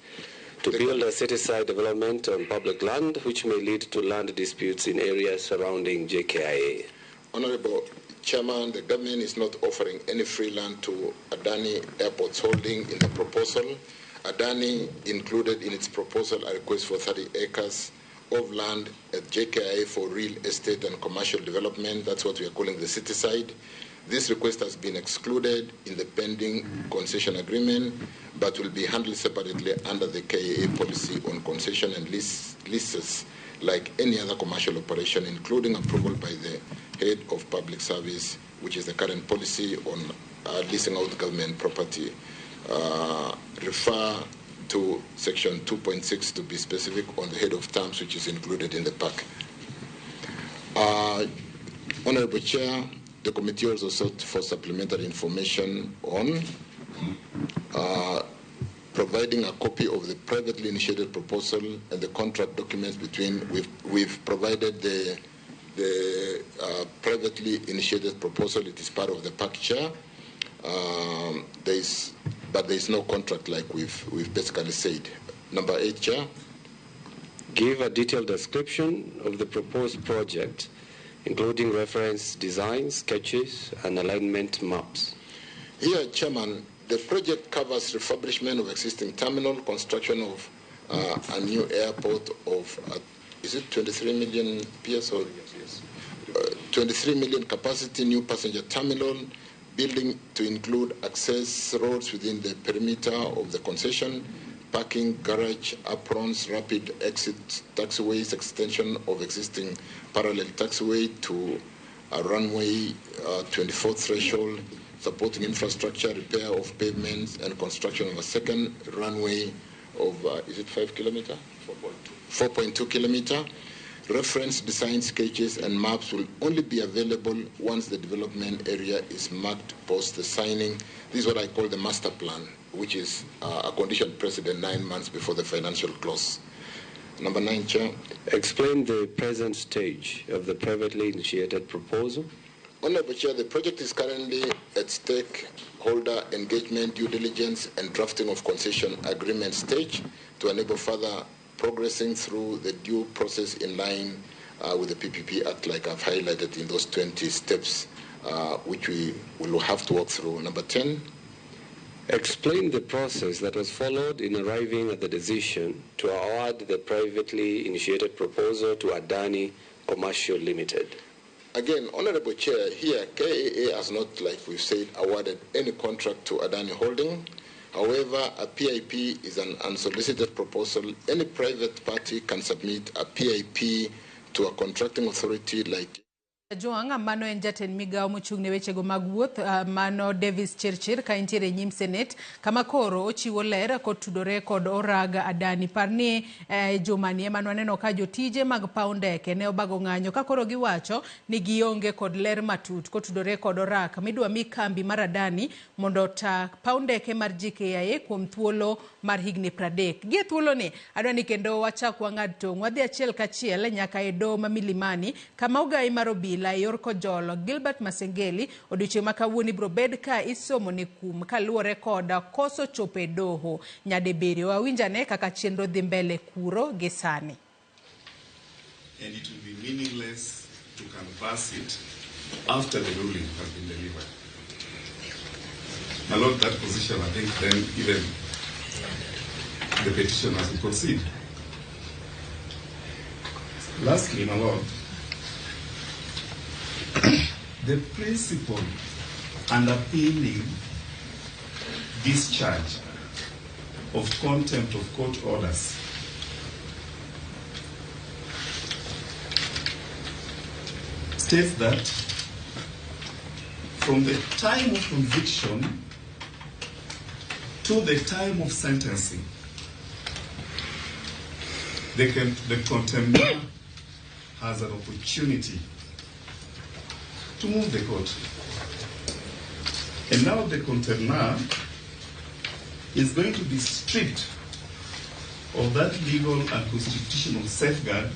to build a city-side development on public land, which may lead to land disputes in areas surrounding JKIA. Honorable Chairman, the government is not offering any free land to Adani Airports Holding in the proposal. Adani included in its proposal a request for 30 acres of land at JKIA for real estate and commercial development. That's what we are calling the city side. This request has been excluded in the pending concession agreement. but will be handled separately under the KAA policy on concession and leases like any other commercial operation, including approval by the head of public service, which is the current policy on leasing out government property. Refer to section 2.6 to be specific on the head of terms, which is included in the pack. Honorable Chair, the committee also sought for supplementary information on providing a copy of the privately initiated proposal and the contract documents between. We've provided the privately initiated proposal. It is part of the pack, Chair. But there is no contract, like we've basically said. Number 8, Chair. Give a detailed description of the proposed project, including reference designs, sketches, and alignment maps. Here, Chairman, the project covers refurbishment of existing terminal, construction of a new airport of, is it 23 million PS or? Yes. 23 million capacity, new passenger terminal, building to include access roads within the perimeter of the concession, parking, garage, aprons, rapid exit taxiways, extension of existing parallel taxiway to a runway 24 threshold, supporting infrastructure, repair of pavements, and construction of a second runway of, is it 5 kilometer? 4.2 kilometer. Reference design sketches and maps will only be available once the development area is marked post the signing. This is what I call the master plan, which is a condition precedent 9 months before the financial close. Number 9, Chair. Explain the present stage of the privately initiated proposal. Honorable Chair, the project is currently at stakeholder engagement, due diligence, and drafting of concession agreement stage to enable further progressing through the due process in line with the PPP Act, like I've highlighted in those 20 steps, which we will have to work through. Number 10. Explain the process that was followed in arriving at the decision to award the privately initiated proposal to Adani Commercial Limited. Again, Honorable Chair, here KAA has not, like we've said, awarded any contract to Adani Holding. However, a PIP is an unsolicited proposal. Any private party can submit a PIP to a contracting authority like Joanga mano en jatend migawo mochung' ne wechego mag wuoth mano Davis Chirchir ka entiere e nyim Senate kama koro ochiwo ler kotudore kod oraga Adani. Par ni jumani ema nwaneno ka jotije mag paw ndeke ne obago ng'anyo ka koro giwacho ni gionge kod ler matut kotudore kod orak midwa mi kambi mar Adani mondo ota paw ndeke mar JKIA kuom thuolo mar higni 30. Gi e thuolo ni adwa ni kendo wachak wang'ad tong' wadhi achiel kachiel nyaka e doho ma Milimani kama ogai mar obila yor kojolo Gilbert Masengeli odiochieng' ma kawuono ibiro bed ka isomo ne kum kaluwore kod koso chopo e doho nyadibiriyo. Wawinjane kaka chenro dhi mbele kuro gi sani. And it will be meaningless to canvass it after the ruling has been delivered. My Lord, that position, I think then even the petitioners will concede. Lastly, my Lord, the principle underpinning this charge of contempt of court orders states that from the time of conviction to the time of sentencing, the contemner has an opportunity to move the court. And now the contemner is going to be stripped of that legal and constitutional safeguard,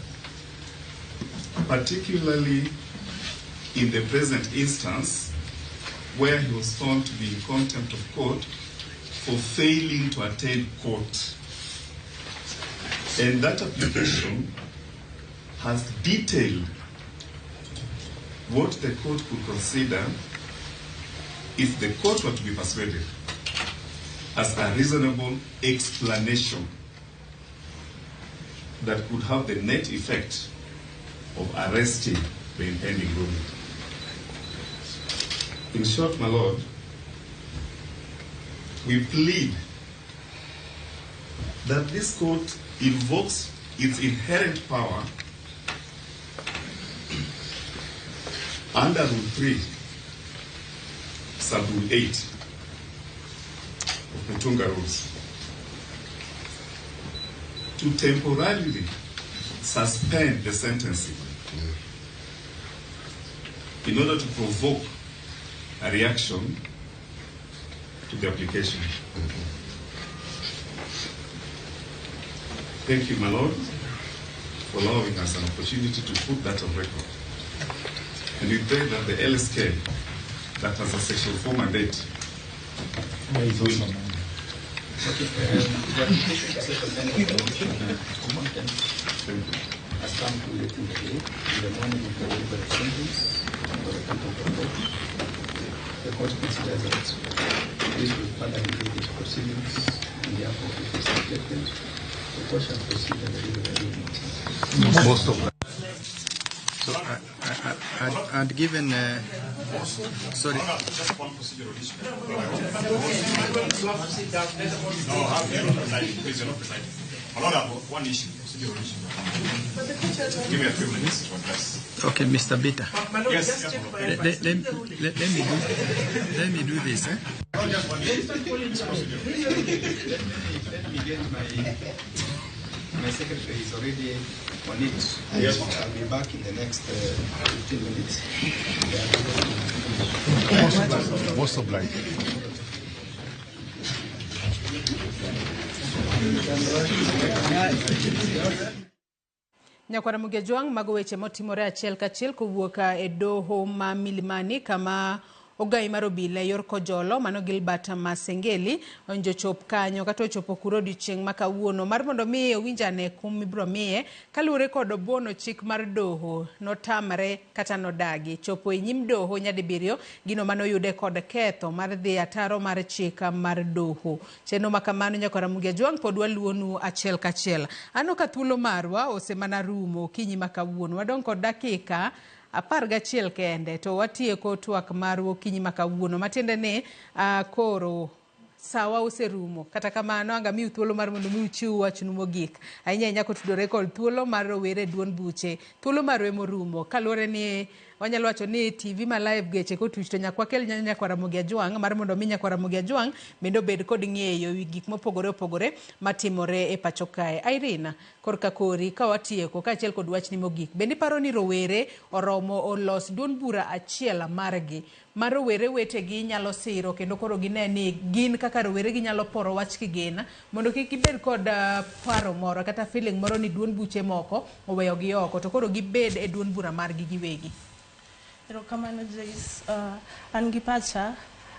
particularly in the present instance where he was found to be in contempt of court for failing to attend court. And that application has detailed what the court could consider if the court were to be persuaded as a reasonable explanation that could have the net effect of arresting the impending ruling. In short, my lord, we plead that this court invokes its inherent power under Rule 3, Sub Rule 8 of the Mutunga Rules to temporarily suspend the sentencing in order to provoke a reaction to the application. Thank you, my lord, for allowing us an opportunity to put that on record. And we pray that the LSK, that has a Section 4 mandate, will Okay, the application to set amendment of contempt has come too late in the day. In the morning of the delivery of sentence for the contempt of court. The court considers that this will further delay the proceedings, and therefore, if it is rejected, the court shall proceed and deliver the notice. Most of them. So I'd given, sorry. Just one procedural issue. No, you're not presiding. Please, you're not presiding. My lord, I have one issue, procedural issue. Give me a few minutes to address. Okay, Mr. Bita. Yes, yes, my lord. Let me do this. Eh? Just one issue. It's procedural. Let me get my secretary is already on it. Yes. I'll be back in the next 15 minutes. Most obliged. Nyakwara Mugejwang' mago weche motimore achiel kachiel kowuok e doho ma Milimani kama ogai mar obila e yor Kojolo mano Gilbert Masengeli onjo chop kanyo kata ochopo kuro odiochieng' ma kawuono mar mondo mi owinj ane kum mibiro miye kaluwore kod buono chik mar doho notamre kata nodagi chopo e nyim doho nyadibiriyo gino manoyude kod ketho mar dhi ataro mar chik mar doho. Chenro ma kamano nyakwara Mugejwang' pod waluwonu achiel kachiel. Aneno ka thuolo marwa osemana rumo okinyi ma kawuono wadong' kod dakika 11 kende to watieko twak marwa okinyi ma kawuono matiende ni koro sawa oserumo. Kata kamano anga miu thuolo mar mondo mi uchiw wachnu mogik ahinya ahinya kotudore kod thuolo mar rowere e duond buche thuolo marwa emorumo kaluwore ni wanyalo wacho ni TV ma live geche kotuch to nyaka wakel nyakwara Ramogi Ajwang' mar mondo mi nyakwara Ramogi Ajwang' bende obed kod ng'eyo ewi gik mopogore opogore matimore e pacho kae. Irene, korka kori ka watieko kaachiel kod wachni mogik, bende iparo ni rowere oromo olos duond bura achiel margi ma rowere wetegi nyalo siro kendo koro gine ni gin kaka rowere ginyalo poro wach kigin mondo kik gibed kod paro moro kata feeling moro ni duond buche moko oweyogi oko to koro gibed e duond bura margi giwegi? Erokamano Joyce. An gi pacha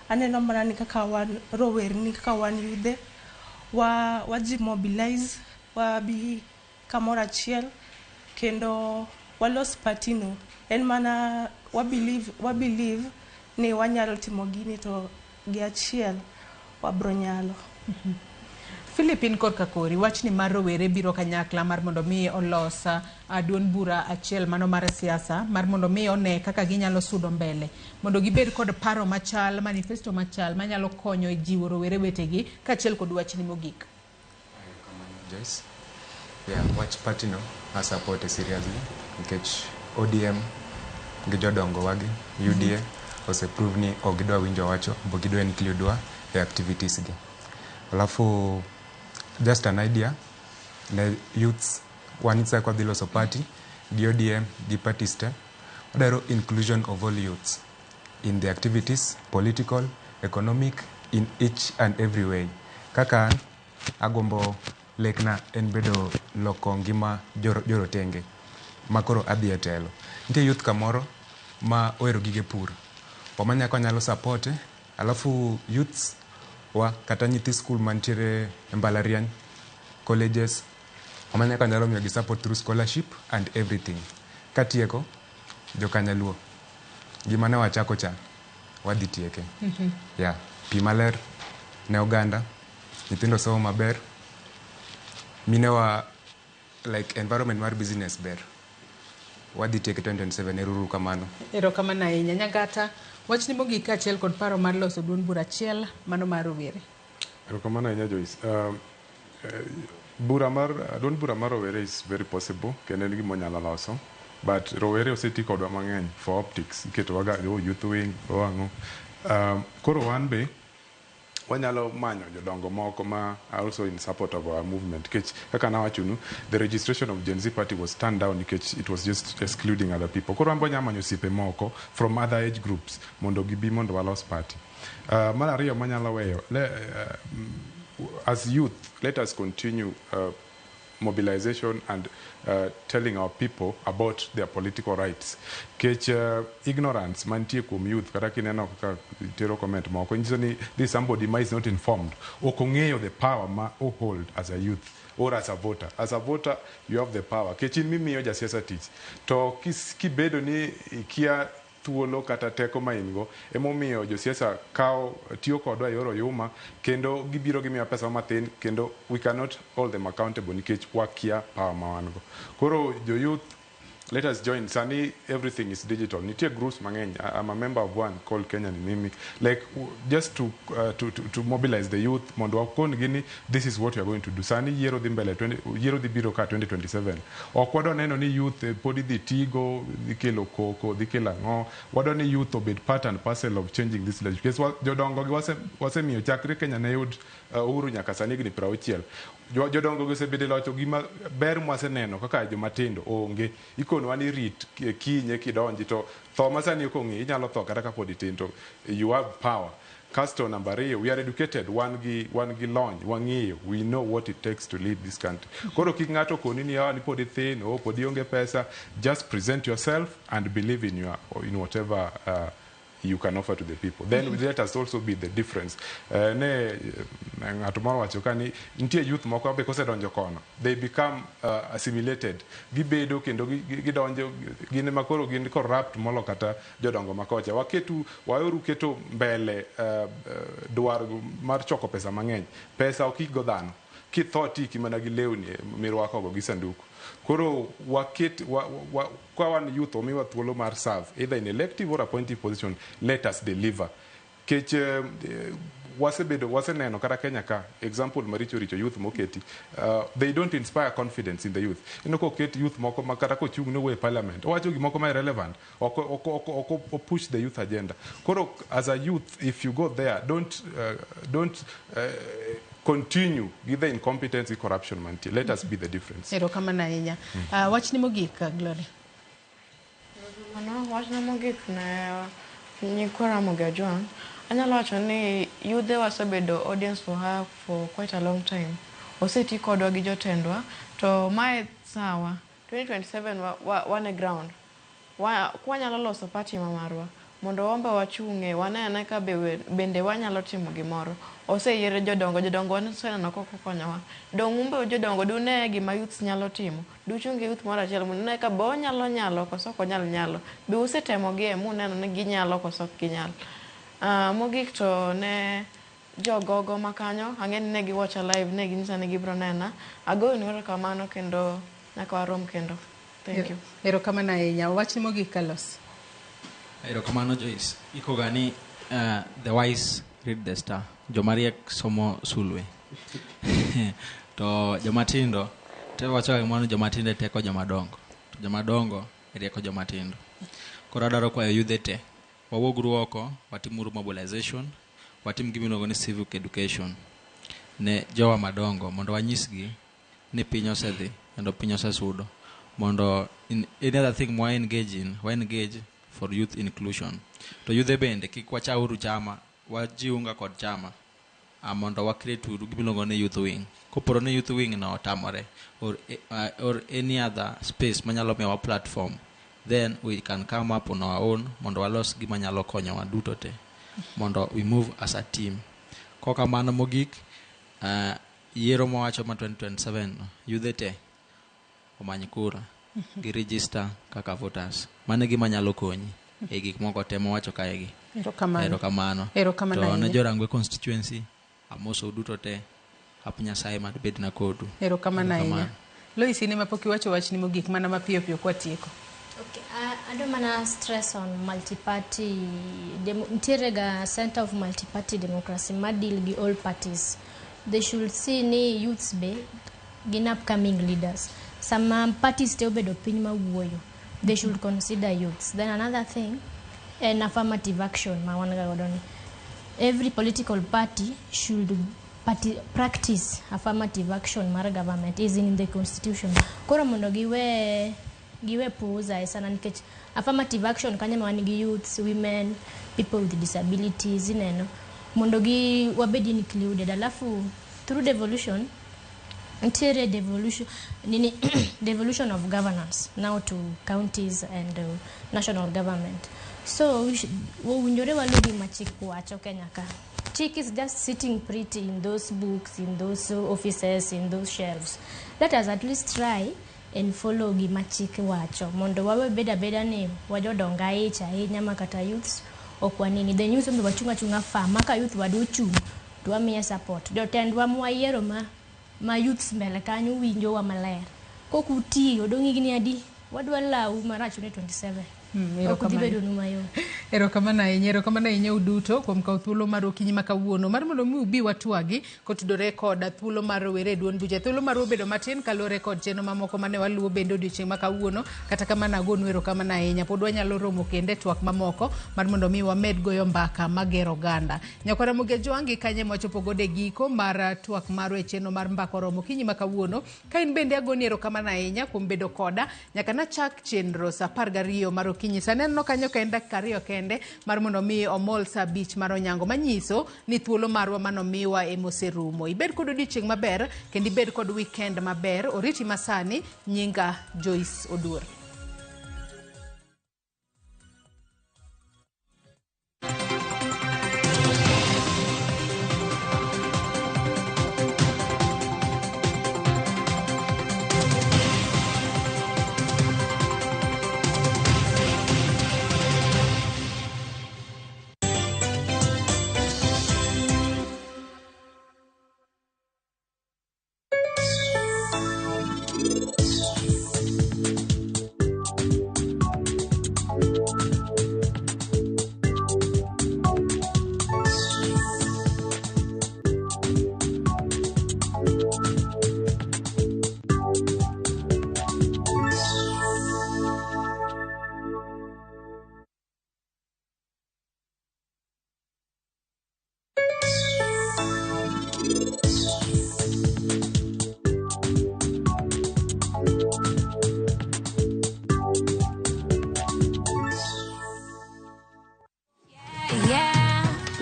aneno mana ni kaka wan rowerni kaka wan yudhe waji mobilize wabi kamoro achiel kendo walos party no. En mana wa believe ni wanyalo timo gini to gi achiel wabro nyalo. Philip, in korka kori wachni mar rowere biro kanyakla mar mondo mi olos duond bura achiel mano mar siasa mar mondo mi one kaka ginyalo sudo mbele mondo gibed kod paro machal, manifesto machal manyalo konyo e jiwo rowere wetegi kaachiel kod wachni mogik. Joyce. Yeah, wach party no I support seriously nikech ODM gi jodongo wagi UDA oseprove ni ok gidwa winjo wacho bo gidwa include wa e activities gi. Alafu just an idea ne youths wan sa kwa dhi loso party gi ODM gi parties te wadwaro inclusion of all youths in the activities, political, economic, in each and every way. Kaka an agombo lekna en bedo loko ngima jorotenge makoro adhi e telo. Nitie youth kamoro ma ohero gige pur wamanya ka wanyalo support, alafu youths wa kata nyithi skul mantiere e mbalariany, colleges, wamanya ka wanyalo miyogi support through scholarship and everything. Katieko, jokanyaluo, gima ne wachako cha wadhi tieke. Yeah, pi maler ne oganda, nyithindo somo maber, minewa like environment mar business ber. Wadhi tieke 2027. Eruru kamano. Erokamano ahinya. Nyangata, wachni mogik kaachiel kod paro mar loso duond bura achiel mano mar rowere. Erokamano ahinya Joyce. Bura mar duond bura mar rowere is very possible kendo en gima onyalo loso, but rowere oseti kodwa mang'eny for optics, iketowaga oh, youth wing o ang'o. Koro wan be wanyalo manyo jodongo moko ma are also in support of our movement, nikech kaka nawachonu, the registration of Gen Z party was turned down nikech it was just excluding other people. Koro wan be wanyalo manyo osiepe moko from other age groups mondo gibi mondo walos party. Mar ariyo manyalo weyo as youth, let us continue mobilization and telling our people about their political rights. Kech ignorance mantie kuom youth, kata kineno kaka tero comment moko nyiso ni this somebody ma is not informed, ok ong'eyo the power ma o hold as a youth or as a voter. As a voter, you have the power. Kech in mimiyo jasiasa tich to kibedo ni ikia thuolo kata teko ma in go, emomiyo josiasa kawo tiyo kodwa e yor oyuma kendo gibiro gimiyowa pesa mathin, kendo we cannot hold them accountable nikech wakia power ma wan go. Koro jo youth, let us join. Sani everything is digital, nitie groups mang'eny. I'm a member of one called Kenya Ni Mimi, like just to mobilize the youth mondo wakon gi ni this is what we are going to do. Sani yiero dhi mbele 20, yiero dhi biro ka 2027. Ok wadwa neno ni youth pod idhi tigo, dhi kelo koko, dhi kelo ang'o. Wadwa ni youth obed part and parcel of changing this legislation because jodongo gi wasemiyo chakre Kenya ne yud uhuru nyaka sani higni 60, jodongo gi osebedo e loch. Gima ber mwaseneno kaka jomatindo onge. Ikonwa ni rit kinye kidonji to tho ma sani ok ong'e, inyalo tho kata kapod itin to you have power. Kasto namba ariyo, we are educated, wan gi lony, wang'eyo, we know what it takes to lead this country. Koro kik ng'ato koni ni, "Ah, ni pod ithin, oh, pod ionge pesa." Just present yourself and believe in whatever you can offer to the people. Then let us also be the difference. Ne ng'ato moro wacho ka ni nitie youth moko be kosedonjo kono, they become assimilated, gibedo kendo gidonjo gin ema koro gin corrupt molo kata jodongo makocha. Waketu waweuru keto mbele dwar mar choko pesa mang'eny. Pesa ok ik go dhano, kitho tiki mana gi lewni mirwakogo gi sanduku. Koro waket ka wan youth omiwa thuolo mar serve either in elective or appointive position, let us deliver. Kech wasebedo waseneno kata Kenya ka example maricho richo youth moketi, they don't inspire confidence in the youth. Ineno koket youth moko ma kata kochung' nowuoyo e parliament, owacho gimoko ma irrelevant, ok push the youth agenda. Koro as a youth, if you go there, don't continue gi the incompetence gi corruption mantie. Let us be the difference. Erokamano ahinya. Wachni mogik, Gloria. Mano wachna mogik ne nyikwa Ramogi Ajwang', anyalo wacho ni yudhe wasebedo audience for her for quite a long time. Oseti kodwa gi jotendwa, to mae sawa. 2027 wan e ground. Kwanyalo loso party ma marwa mondo wambe wachung'e wane ane ka be bende wanyalo timo gimoro. Oseyier jodongo, jodongo waseneno kok okonyowa. Dong' umbe jodongo dune gima youths nyalo timo. Duchung' gi youth moro achiel mondo une ka be onyalo nyalo koso ok onyal nyalo. Be usetemogie muneno ni ginyalo koso ok ginyal. Mogik to ne jogogo makanyo, ang'e ni ne giwatcha live, ne ginyisa ni gibiro nena. Agoyonu erokamano kendo nyaka warom kendo. Thank you. Erokamano ahinya. Wachni mogik, Carlos. Erokamano, Joyce. Ikoga ni the wise read the star. Jomariek somo sulwe. To jomatindo, te wacho gimoro ni jomatindo e teko jomadongo. To jomadongo e rieko jomatindo. Koro adwaro kwayo yudhe te. Wawuoguru oko, watimuru mobilization, watim gima iluongo ni civic education ne jowa madongo mondo wanyisgi ni piny osedhi kendo piny osesudo mondo in any other thing mwa engage in, wa engage for youth inclusion. To yudhe bende kik wachauru chama, wajiunga kod chama mondo wa create uru gima iluongo ni youth wing. Koporo ni youth wing no otamore or any other space manyalo miyowa platform, then we can come up on our own mondo walos gima nyalo konyowa duto te mondo we move as a team. Kokamano mogik, yiero mawacho ma 2027 no, yudhe te omany kura gi register kaka voters. Mano e gima nyalo konyi e gik moko te mawacho kae gi. Erokamano. Erokamano. Erokamano To ne ahinya. Jorangwe constituency, amosou duto te. Hap Nyasaye mad bedna kodu. Erokamano ahinya. Erokamano. Lois, in ema pok iwacho wachni mogik mana mapiyo piyo kwatieko. Okay, adwa mana stress on multi-party nitiere ga center of multi-party democracy ma deal gi all parties. They should see ni youths be gin upcoming leaders. Sama parties te obedo piny mawuoyo, they should consider youths. Then another thing, en affirmative action ma wan ga godo ni. Every political party should practice affirmative action mar government is in the constitution. Koro mondo giwe puuza sana nikech affirmative action kanyo ma wan gi youths, women, people with disabilities ineno mondo gi wabed included. Alafu through devolution nitiere devolution nini devolution of governance now to counties and national government. So owinjore walu gima chik wacho Kenya ka. Chik is just sitting pretty in those books, in those offices, in those shelves. Let us at least try and follow gima chik wacho mondo wawe beda beda ni wajodongo aich ahinya ma kata youths ok wanini. The news ombe wachung' achung'a fa maka youth wadochung' to wamiye support. Jotendwa mwayiero ma youths mbele kanyo winjowa maler. Kok utiyo dong' higni adi wadwa lawu marach ne 27. Ok dhi bedo nu mayot. Erokamano ahinya, erokamano ahinya uduto kuom kawo thuolo mar okinyi ma kawuono mar mondo mi ubi watwagi kotudore kod thuolo mar rowere e duond buche. Thuolo marwa obedo matin kaluwore kod chenro mamoko mane waluwo bende odiochieng' ma kawuono. Kata kamano agonu erokamano ahinya. Pod wanyalo romo kendo e twak mamoko mar mondo mi wamed goyo mbaka magero oganda. Nyakwara Ramogi Ajwang' kanye mwachopo godo e giko mar twak marwa e chenro mar mbaka oromo okinyi ma kawuono. Ka in bende agoni erokamano ahinya kuom bedo koda nyaka nachak chenro sa 12 mar okinyi. Sani aneno kanyo ka en dakika 2 kende mar mondo mi omol sa 5 mar onyango manyiso ni thuolo marwa manomiwa emoserumo. Ibed kod odiochieng' maber kendo ibed kod weekend maber. Oriti masani, nyinga Joyce Oduor.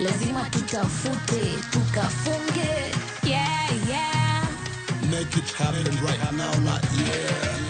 Lazima tutafute tukafunge. Yeah, yeah. Make it happen right now, like yeah.